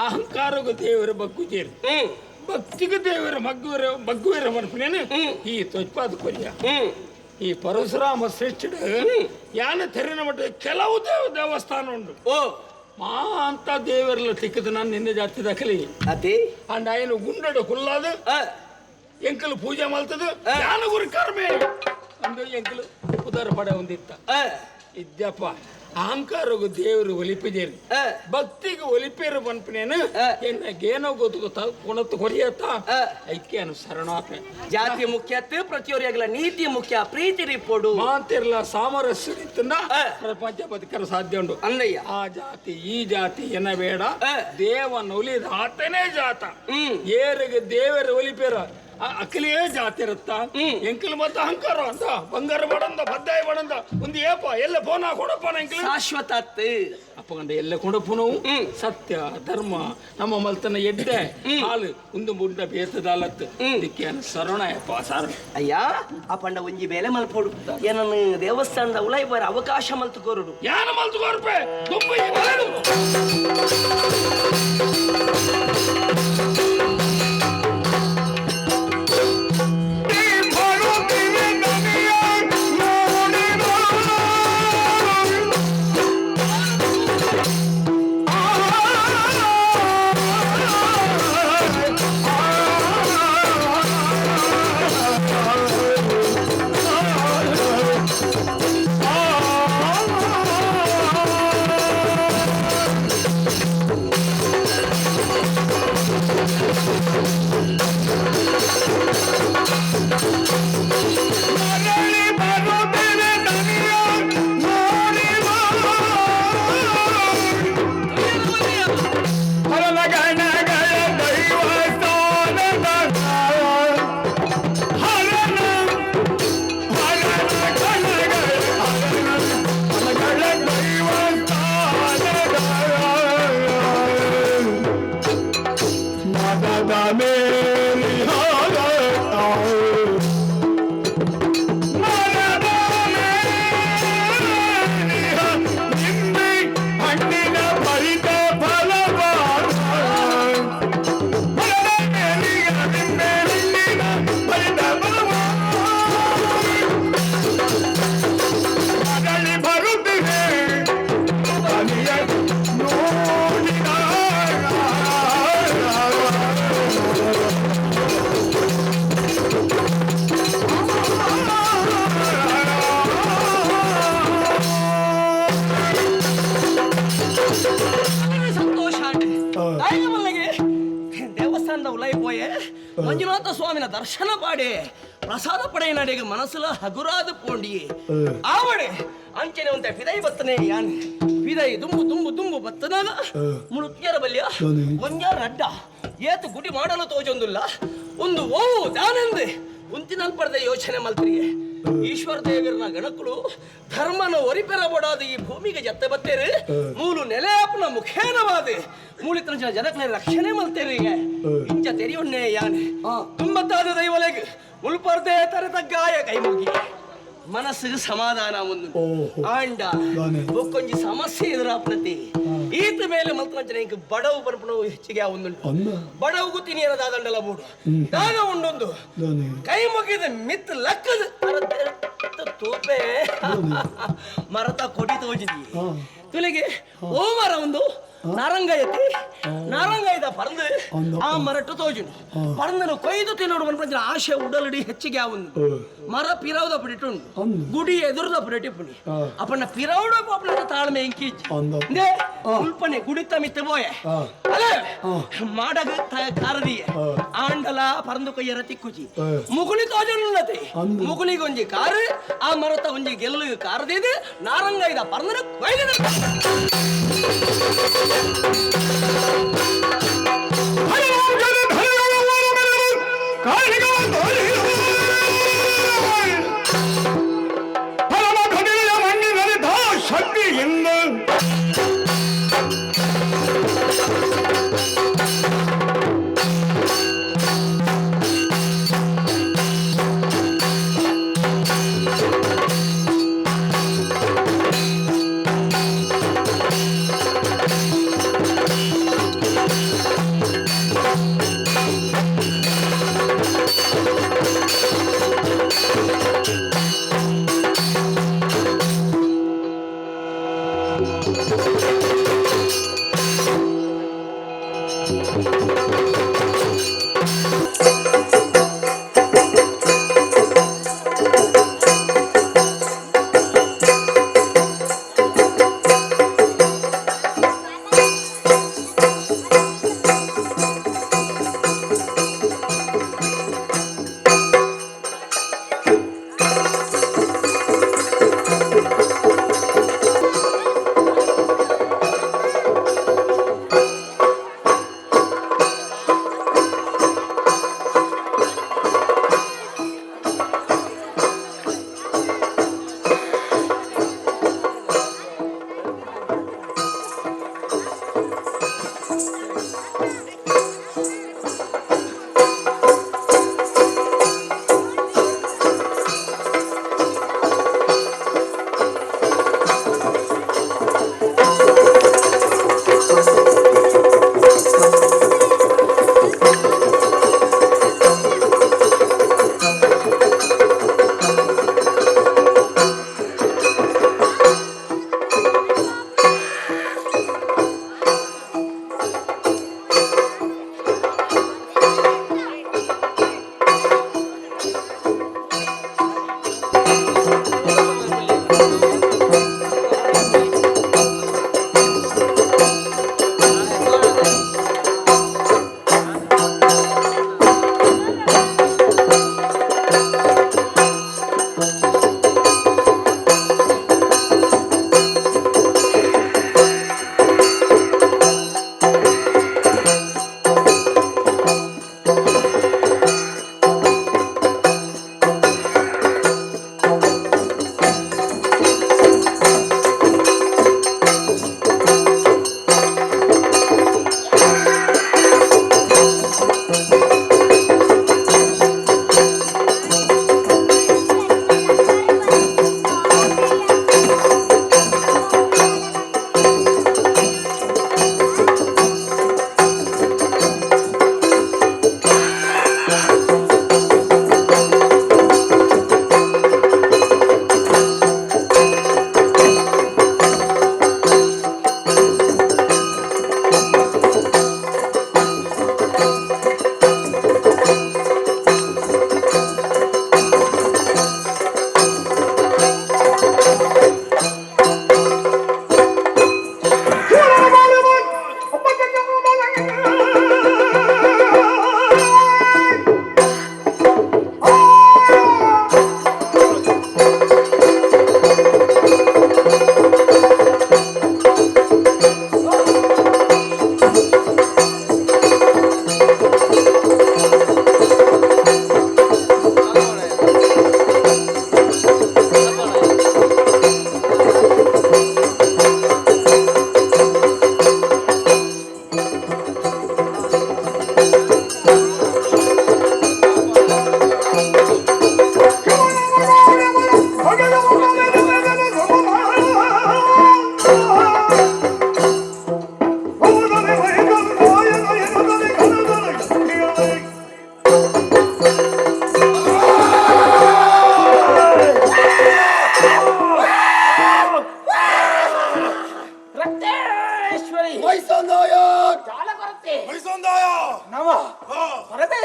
ಅಹಂಕಾರಗೂ ದೇವರ ಬಗ್ಗುಜೇರು ಭಕ್ತಿಗೆ ದೇವರ ಮಗ್ಗುವರ ಬಗ್ಗುವರ ಮನ್ಪನೇನು ಈ ತೊಜ್ಪಾದ ಕೊರಿಯ ಈ ಪರಶುರಾಮ ಶ್ರೇಷ್ಠ ಯಾನ ತೆರಿನ ಮಟ್ಟ ಕೆಲವು ದೇವಸ್ಥಾನ ಉಂಟು ಓ ಮಾ ಅಂತ ದೇವರೆಲ್ಲ ತಿಕ್ಕದು ನಾನು ನಿನ್ನೆ ಜಾತಿ ದಾಖಲಿ ಅತಿ ಅಂಡ್ ఆయన ಗುಂಡಡು ಕುಲ್ಲಾದು ಎಂಕಲು ಪೂಜೆ ಮಲ್ತದು ಯಾನ ಗುರುಕಾರ್ಮೆ ಅಂದು ಎಂಕಲು ಉದಾರ ಪಡೆ ಒಂದಿತ್ತ ಇದ್ದಪ್ಪ ಅಹಂಕಾರಗೂ ದೇವರು ಒಲಿಪಿದೇರು ಭಕ್ತಿಗೆ ಒಲಿಪೇರು ಬನ್ಪನೇನು ಎನ್ನಗೇನೋ ಗೊತ್ತು ಗೊತ್ತ ಕೊಣತ್ತು ಕೊರಿಯತ್ತ ಐಕ್ಯ ಶರಣಾಪೆ ಜಾತಿ ಮುಖ್ಯ ಪ್ರತಿಯೊರಿಯಾಗಲ ನೀತಿ ಮುಖ್ಯ ಪ್ರೀತಿ ರಿಪೋಡು ಮಾತಿರ್ಲ ಸಾಮರಸ್ಯ ಪ್ರಪಂಚ ಬದುಕಲು ಸಾಧ್ಯ ಉಂಟು ಅಲ್ಲಯ್ಯ ಆ ಜಾತಿ ಈ ಜಾತಿ ಎನ್ನ ಬೇಡ ದೇವನ ಒಲಿದ ಆತನೇ ಜಾತ ಏರಿಗೆ ದೇವರ ಒಲಿಪೇರ ಅಕ್ಕಲಿಯೇ ಜಾತಿ ಇರುತ್ತ ಎಂಕಲ್ ಮತ್ತೆ ಅಹಂಕಾರ ಅಂತ ಬಂಗಾರ ಬಡಂದ ಬದ್ದಾಯ ಬಡಂದ ಒಂದು ಏಪ ಎಲ್ಲ ಫೋನ್ ಕೊಡಪ್ಪ ಎಂಕಲ್ ಶಾಶ್ವತ ಅಪ್ಪಗಂಡ ಎಲ್ಲ ಕೊಡಪ್ಪನವು ಸತ್ಯ ಧರ್ಮ ನಮ್ಮ ಮಲ್ತನ ಎಡ್ಡೆ ಹಾಲು ಒಂದು ಮುಂಡ ಬೇತದಾಲತ್ತು ಇದಕ್ಕೆ ಶರಣಯಪ್ಪ ಸರ್ ಅಯ್ಯ ಆ ಪಂಡ ಒಂಜಿ ಬೇಲೆ ಮಲ್ಪೋಡು ಏನನ್ನು ದೇವಸ್ಥಾನದ ಉಲೈ ಬರ ಅವಕಾಶ ಮಲ್ತುಕೋರುಡು ಯಾನ ಮಲ್ತುಕೋರ್ಪೆ ತುಂಬ ಮಂಜುನಾಥ ಸ್ವಾಮಿನ ದರ್ಶನ ಪಾಡೆ ಪ್ರಸಾದ ಪಡೆಯ ಮನಸ್ಸುಲ ಹಗುರಾದ ಪೋಂಡಿ ಆವಡೆ ಅಂಚನೆ ಒಂತೆ ಫಿದೈ ಬತ್ತನೆ ಯಾನ್ ಫಿದೈ ದುಂಬು ದುಂಬು ದುಂಬು ಬತ್ತನಾಗ ಮುಳುಕ್ಕಿಯರ ಬಲ್ಯ ಒಂಜ ರಡ್ಡ ಏತು ಗುಡಿ ಮಾಡಲು ತೋಜೊಂದುಲ್ಲ ಒಂದು ಓ ದಾನೆಂದೆ ಉಂತಿನಲ್ಪಡದೆ ಯೋಚನೆ ಮಲ್ತ್ರಿಗೆ ಈಶ್ವರ ದೇವರನ ಗಣಕುಳು ಧರ್ಮನ ಒರಿಪೆರಬಡಾದ ಈ ಭೂಮಿಗೆ ಜತ್ತೆ ಬತ್ತೇರು ಮೂಲು ನೆಲೆಯಾಪನ ಮುಖೇನವಾದ ಮೂಲಿತನ ಜನಕನ ರಕ್ಷಣೆ ಮಲ್ತೇರಿಗೆ ಇಂಚ ತೆರಿಯೊನ್ನೆ ಯಾನೆ ತುಂಬತ್ತಾದ ದೈವಲೆಗ್ ಮುಲ್ಪರ್ದೆ ತರೆ ತಗ್ಗಾಯ ಕೈ ಮುಗಿ. ಮನಸ್ಸಿಗೆ ಸಮಾಧಾನ ಒಂದು ಆಂಡ ಬೊಕ್ಕೊಂಜಿ ಸಮಸ್ಯೆ ಎದುರಾಪನತಿ ಈತ ಮೇಲೆ ಮಲ್ತನಂಚನೆ ಇಂಕ್ ಬಡವು ಬರ್ಪಣ ಹೆಚ್ಚಿಗೆ ಒಂದುಂಟು ಬಡವು ಗುತ್ತಿನಿ ದಾದಂಡಲ ಬೋಡು ದಾದ ಉಂಡೊಂದು ಕೈ ಮುಗಿದ ಮಿತ್ ಲಕ್ಕದ ತೂಪೆ ಮರತ ಕೊಡಿ ತೋಜಿದಿ ತುಲಿಗೆ ಓ ಮರ ಒಂದು ನಾರಂಗ ಎತ್ತಿ ನಾರಂಗ ಇದ ಪರಂದು ಆ ಮರಟ್ಟು ತೋಜುನು ಪರಂದನು ಕೊಯ್ದು ತಿನ್ನೋಡು ಮನ್ಪಂಚಿನ ಆಶೆ ಉಡಲಡಿ ಹೆಚ್ಚಿಗೆ ಆವೊಂದು ಮರ ಪಿರೌದ ಪುಡಿಟುಂಡು ಗುಡಿ ಎದುರುದ ಪುಡಿಟಿ ಪುಣಿ ಅಪಣ್ಣ ಪಿರೌಡ ಪೋಪನ ತಾಳ್ಮೆ ಇಂಕೀಜ್ ಉಲ್ಪನೆ ಗುಡಿತ ಮಿತ್ತ ಬೋಯೆ ಅಲೆ ಮಾಡಗ ಕಾರದಿಯ ಆಂಡಲ ಪರಂದು ಕೊಯ್ಯರ ತಿಕ್ಕುಜಿ ಮುಗುಳಿ ತೋಜನುನ್ನತೆ ಮುಗುಳಿಗೊಂಜಿ ಕಾರು ಆ ಮರತ ಒಂಜಿ ಗೆಲ್ಲು ಕಾರದಿದು ನಾರಂಗ ಇದ ಪರಂದನ ಕೊಯ್ದು ಶಕ್ತಿಯಿಂದ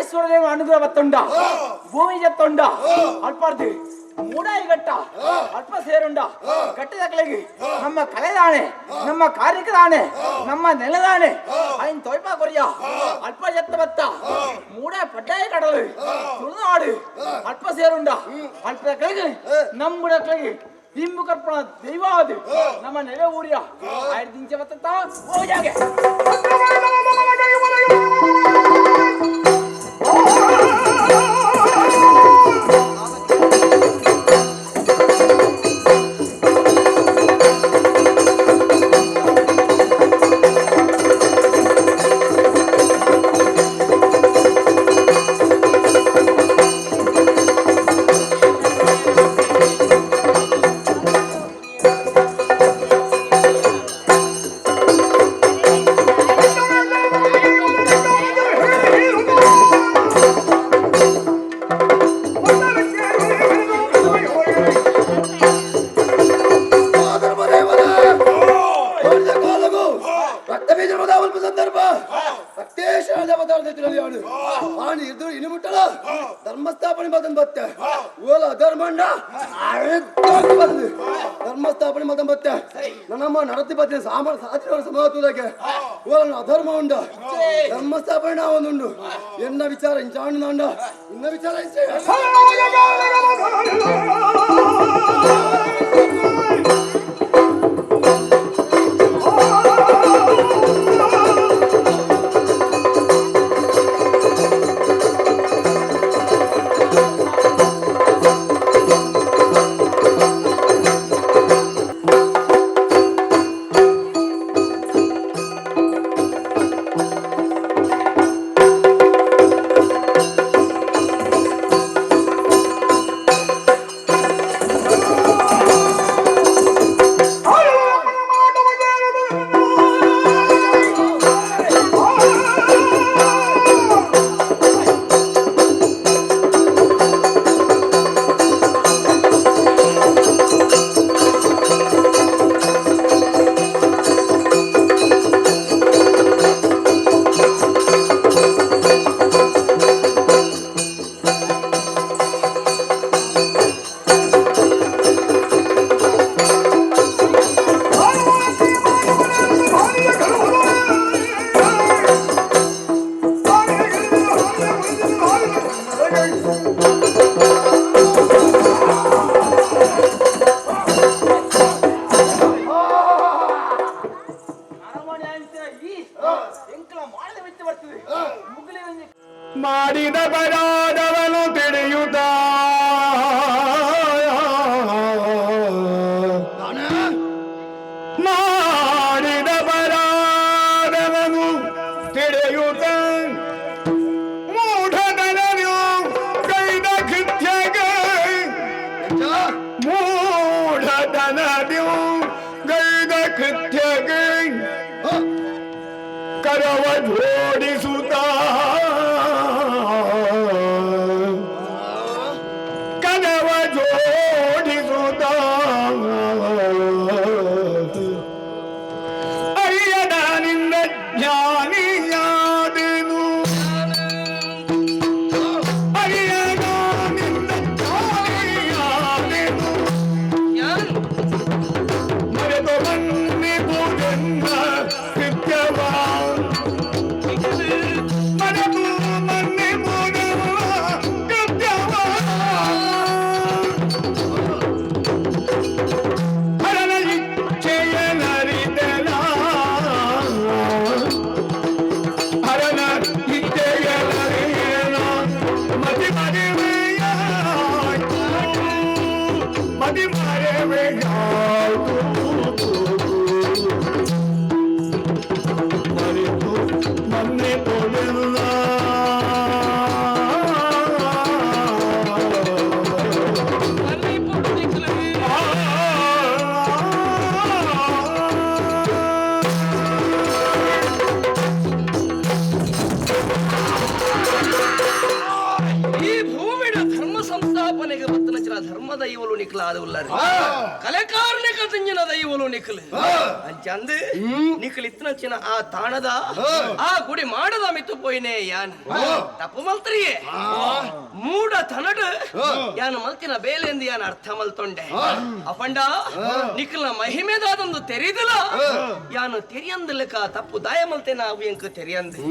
ಈಶ್ವರ ದೇವ ಅನುಗ್ರಹ ಬತ್ತುಂಡ ಭೂಮಿ ಜತ್ತುಂಡ ಅಲ್ಪಾರ್ದು ಮೂಡಾಯಿ ಗಟ್ಟ ಅಲ್ಪ ಸೇರುಂಡ ಗಟ್ಟದಕ್ಲೆಗೆ ನಮ್ಮ ಕಲೆದಾಣೆ ನಮ್ಮ ಕಾರ್ಯಕದಾಣೆ ನಮ್ಮ ನೆಲದಾಣೆ ಅಯ್ಯನ್ ತೊಯ್ಪಾ ಕೊರಿಯ ಅಲ್ಪ ಜತ್ತ ಬತ್ತ ಮೂಡ ಪಡ್ಡಾಯ ಕಡಲು ತುಳುನಾಡು ಅಲ್ಪ ಸೇರುಂಡ ಅಲ್ಪದಕ್ಲೆಗೆ ನಮ್ಮುಡಕ್ಲೆಗೆ ದಿಂಬು ಕರ್ಪಣ ದೈವ ಅದು ನಮ್ಮ ನೆಲೆ ಊರಿಯ ಆಯ್ತು ದಿಂಚ ಬತ್ತ ಹೋಜಾಗೆ ಧರ್ಮಸ್ಥಾಪನೆ ಬತ್ತೆ ಓಲ ಧರ್ಮಣ್ಣ ಬಂದು ಧರ್ಮಸ್ಥಾಪನೆ ಮತ ಬತ್ತೆ ನನ್ನಮ್ಮ ನಡತಿ ಬತ್ತೆ ಸಾಮಾನ್ಯ ಸಾಧ್ಯ ಸಮಾತುದಕ್ಕೆ ಓಲ ಅಧರ್ಮ ಉಂಡ ಧರ್ಮಸ್ಥಾಪನೆ ನಾವೊಂದುಂಡು ಎನ್ನ ವಿಚಾರ ಇಂಚಾಣು ನಾಂಡ ಇನ್ನ ವಿಚಾರ ಮಾಡಿದ ಬರಾದವನು ತಿಳಿಯುತ್ತ ಮಾಡಿದ ಬರಾದವನು ತಿಳಿಯುತ್ತ ಮೂಢನನು ಕೈದ ಕೃತ್ಯಗೆ ಮೂಢನನು ಗೈದ ಕೃತ್ಯಗೆ ಕರವ ಜೋಡಿಸುತ್ತ ಕರವ ಜೋಡಿಸುತ್ತ ಅಯ್ಯದ ನಿನ್ನ ಜ್ಞಾನಿಯಾದೆನು ಅಯ್ಯದ ನಿನ್ನ ಜ್ಞಾನಿಯಾದೆನು ಮರೆತು ಮನ್ನಿಪುದೆನ್ನ ಕೃತ್ಯವ ಮರೆತು ಮನ್ನಿಪುದೆನ್ನ ಕೃತ್ಯವ ಹರನ ಇಚ್ಛೆಯನರಿದೆನ ಹರನ ಇಚ್ಛೆಯನರಿದೆನ ಮತಿ ಮರೆವೆಯಾಯ್ತು ಮತಿ ಮರೆವೆಯಾಯ್ತು ಮರೆತು ಮೊನ್ನೆ ತೊಡೆಲ್ಲ ಈ ಭೂಮಿಯ ಧರ್ಮ ಸಂಸ್ಥಾಪನೆಗೆ ಬತ್ತನಚಿನ ಧರ್ಮದ ಇವಳು ನಿಕ್ಲಾದವುಲ್ಲಾರೆ ಕಲೆಕಾರಣಿಕ ದಿಂಜಿನ ದೈವಲು ನಿಖಲು ಅಂಚಂದು ನಿಖಲ್ ಇತ್ತನಂಚಿನ ಆ ತಾಣದ ಆ ಗುಡಿ ಮಾಡದ ಮಿತ್ತು ಪೋಯಿನೆ ಯಾನ್ ತಪ್ಪು ಮಲ್ತ್ರಿಯೇ ಮೂಡ ತನಡು ಯಾನ್ ಮಲ್ತಿನ ಬೇಲೆಂದು ಯಾನ್ ಅರ್ಥ ಮಲ್ತೊಂಡೆ ಅಪಂಡ ನಿಖಲ್ನ ಮಹಿಮೆದಾದೊಂದು ತೆರಿದಿಲ್ಲ ಯಾನು ತೆರಿಯಂದಲಕ ತಪ್ಪು ದಾಯ ಮಲ್ತೇನ ಅವು ಎಂಕ ತೆರಿಯಂದು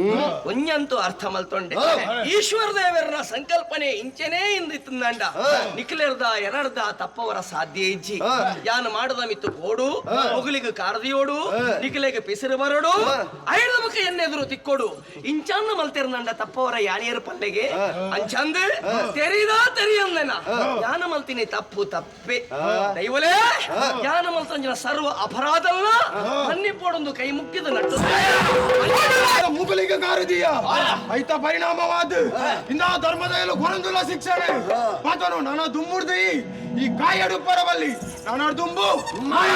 ಒಂಜಂತೂ ಅರ್ಥ ಮಲ್ತೊಂಡೆ ಈಶ್ವರ ದೇವರನ ಸಂಕಲ್ಪನೆ ಇಂಚೆನೇ ಇಂದಿತ್ತಂಡ ನಿಖಲೆರ್ದ ಎರರ್ದ ತಪ್ಪವರ ಸಾಧ್ಯ ಇಜ್ಜಿ ಯಾನು ಮಾಡದ ಮಿತ್ತು ಕೋಡು ಮೊಗಲಿಗೆ ಕಾರದಿಯೋಡು ನಿಖಲೆಗೆ ಪಿಸಿರು ಬರೋಡು ಐದ ಮುಖ ಎನ್ನೆದುರು ತಿಕ್ಕೋಡು ಇಂಚಂದು ಮಲ್ತಿರ್ನಂಡ ತಪ್ಪವರ ಯಾನಿಯರ ಪಲ್ಲೆಗೆ ಅಂಚಂದು ತೆರಿದ ತೆರಿಯಂದನ ಯಾನ ಮಲ್ತೀನಿ ತಪ್ಪು ತಪ್ಪೆ ದೈವಲೇ ಯಾನ ಮಲ್ತಂಜಿನ ಸರ್ವ ಅಪರಾಧಲ್ಲ ಮನ್ನಿಪೋಡೊಂದು ಕೈ ಮುಕ್ಕಿದ ನಟ್ಟು ಮುಗುಲಿಗೆ ಕಾರದೀಯ ಐತ ಪರಿಣಾಮವಾದ ಇಂದ ಧರ್ಮದ ಕೊರಂದುಲ ಶಿಕ್ಷಣೆ ಮಾತನು ನನ್ನ ದುಮ್ಮುರ್ದಿ ಈ ಕಾಯಡು ಪರವಲ್ಲಿ ನಾನು ದುಂಬು ಮಾಯ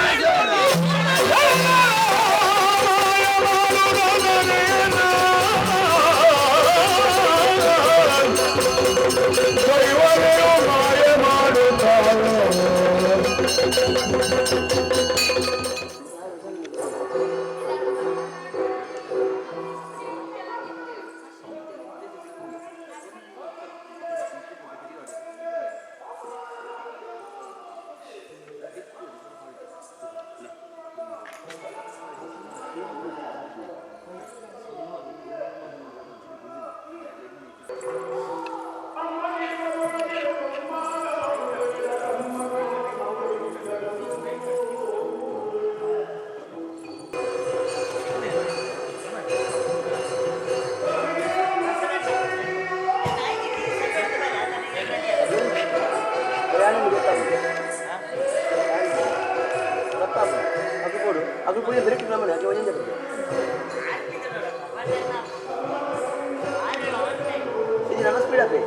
ಮಾಡುತ್ತಾರೆ.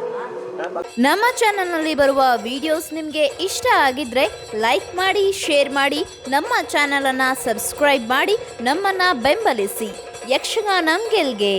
ನಮ್ಮ ಚಾನೆಲ್ನಲ್ಲಿ ಬರುವ ವಿಡಿಯೋಸ್ ನಿಮಗೆ ಇಷ್ಟ ಆಗಿದ್ರೆ ಲೈಕ್ ಮಾಡಿ, ಶೇರ್ ಮಾಡಿ, ನಮ್ಮ ಚಾನಲನ್ನು ಸಬ್ಸ್ಕ್ರೈಬ್ ಮಾಡಿ, ನಮ್ಮನ್ನು ಬೆಂಬಲಿಸಿ. ಯಕ್ಷಗಾನಂ ಗೆಲ್ಗೆ.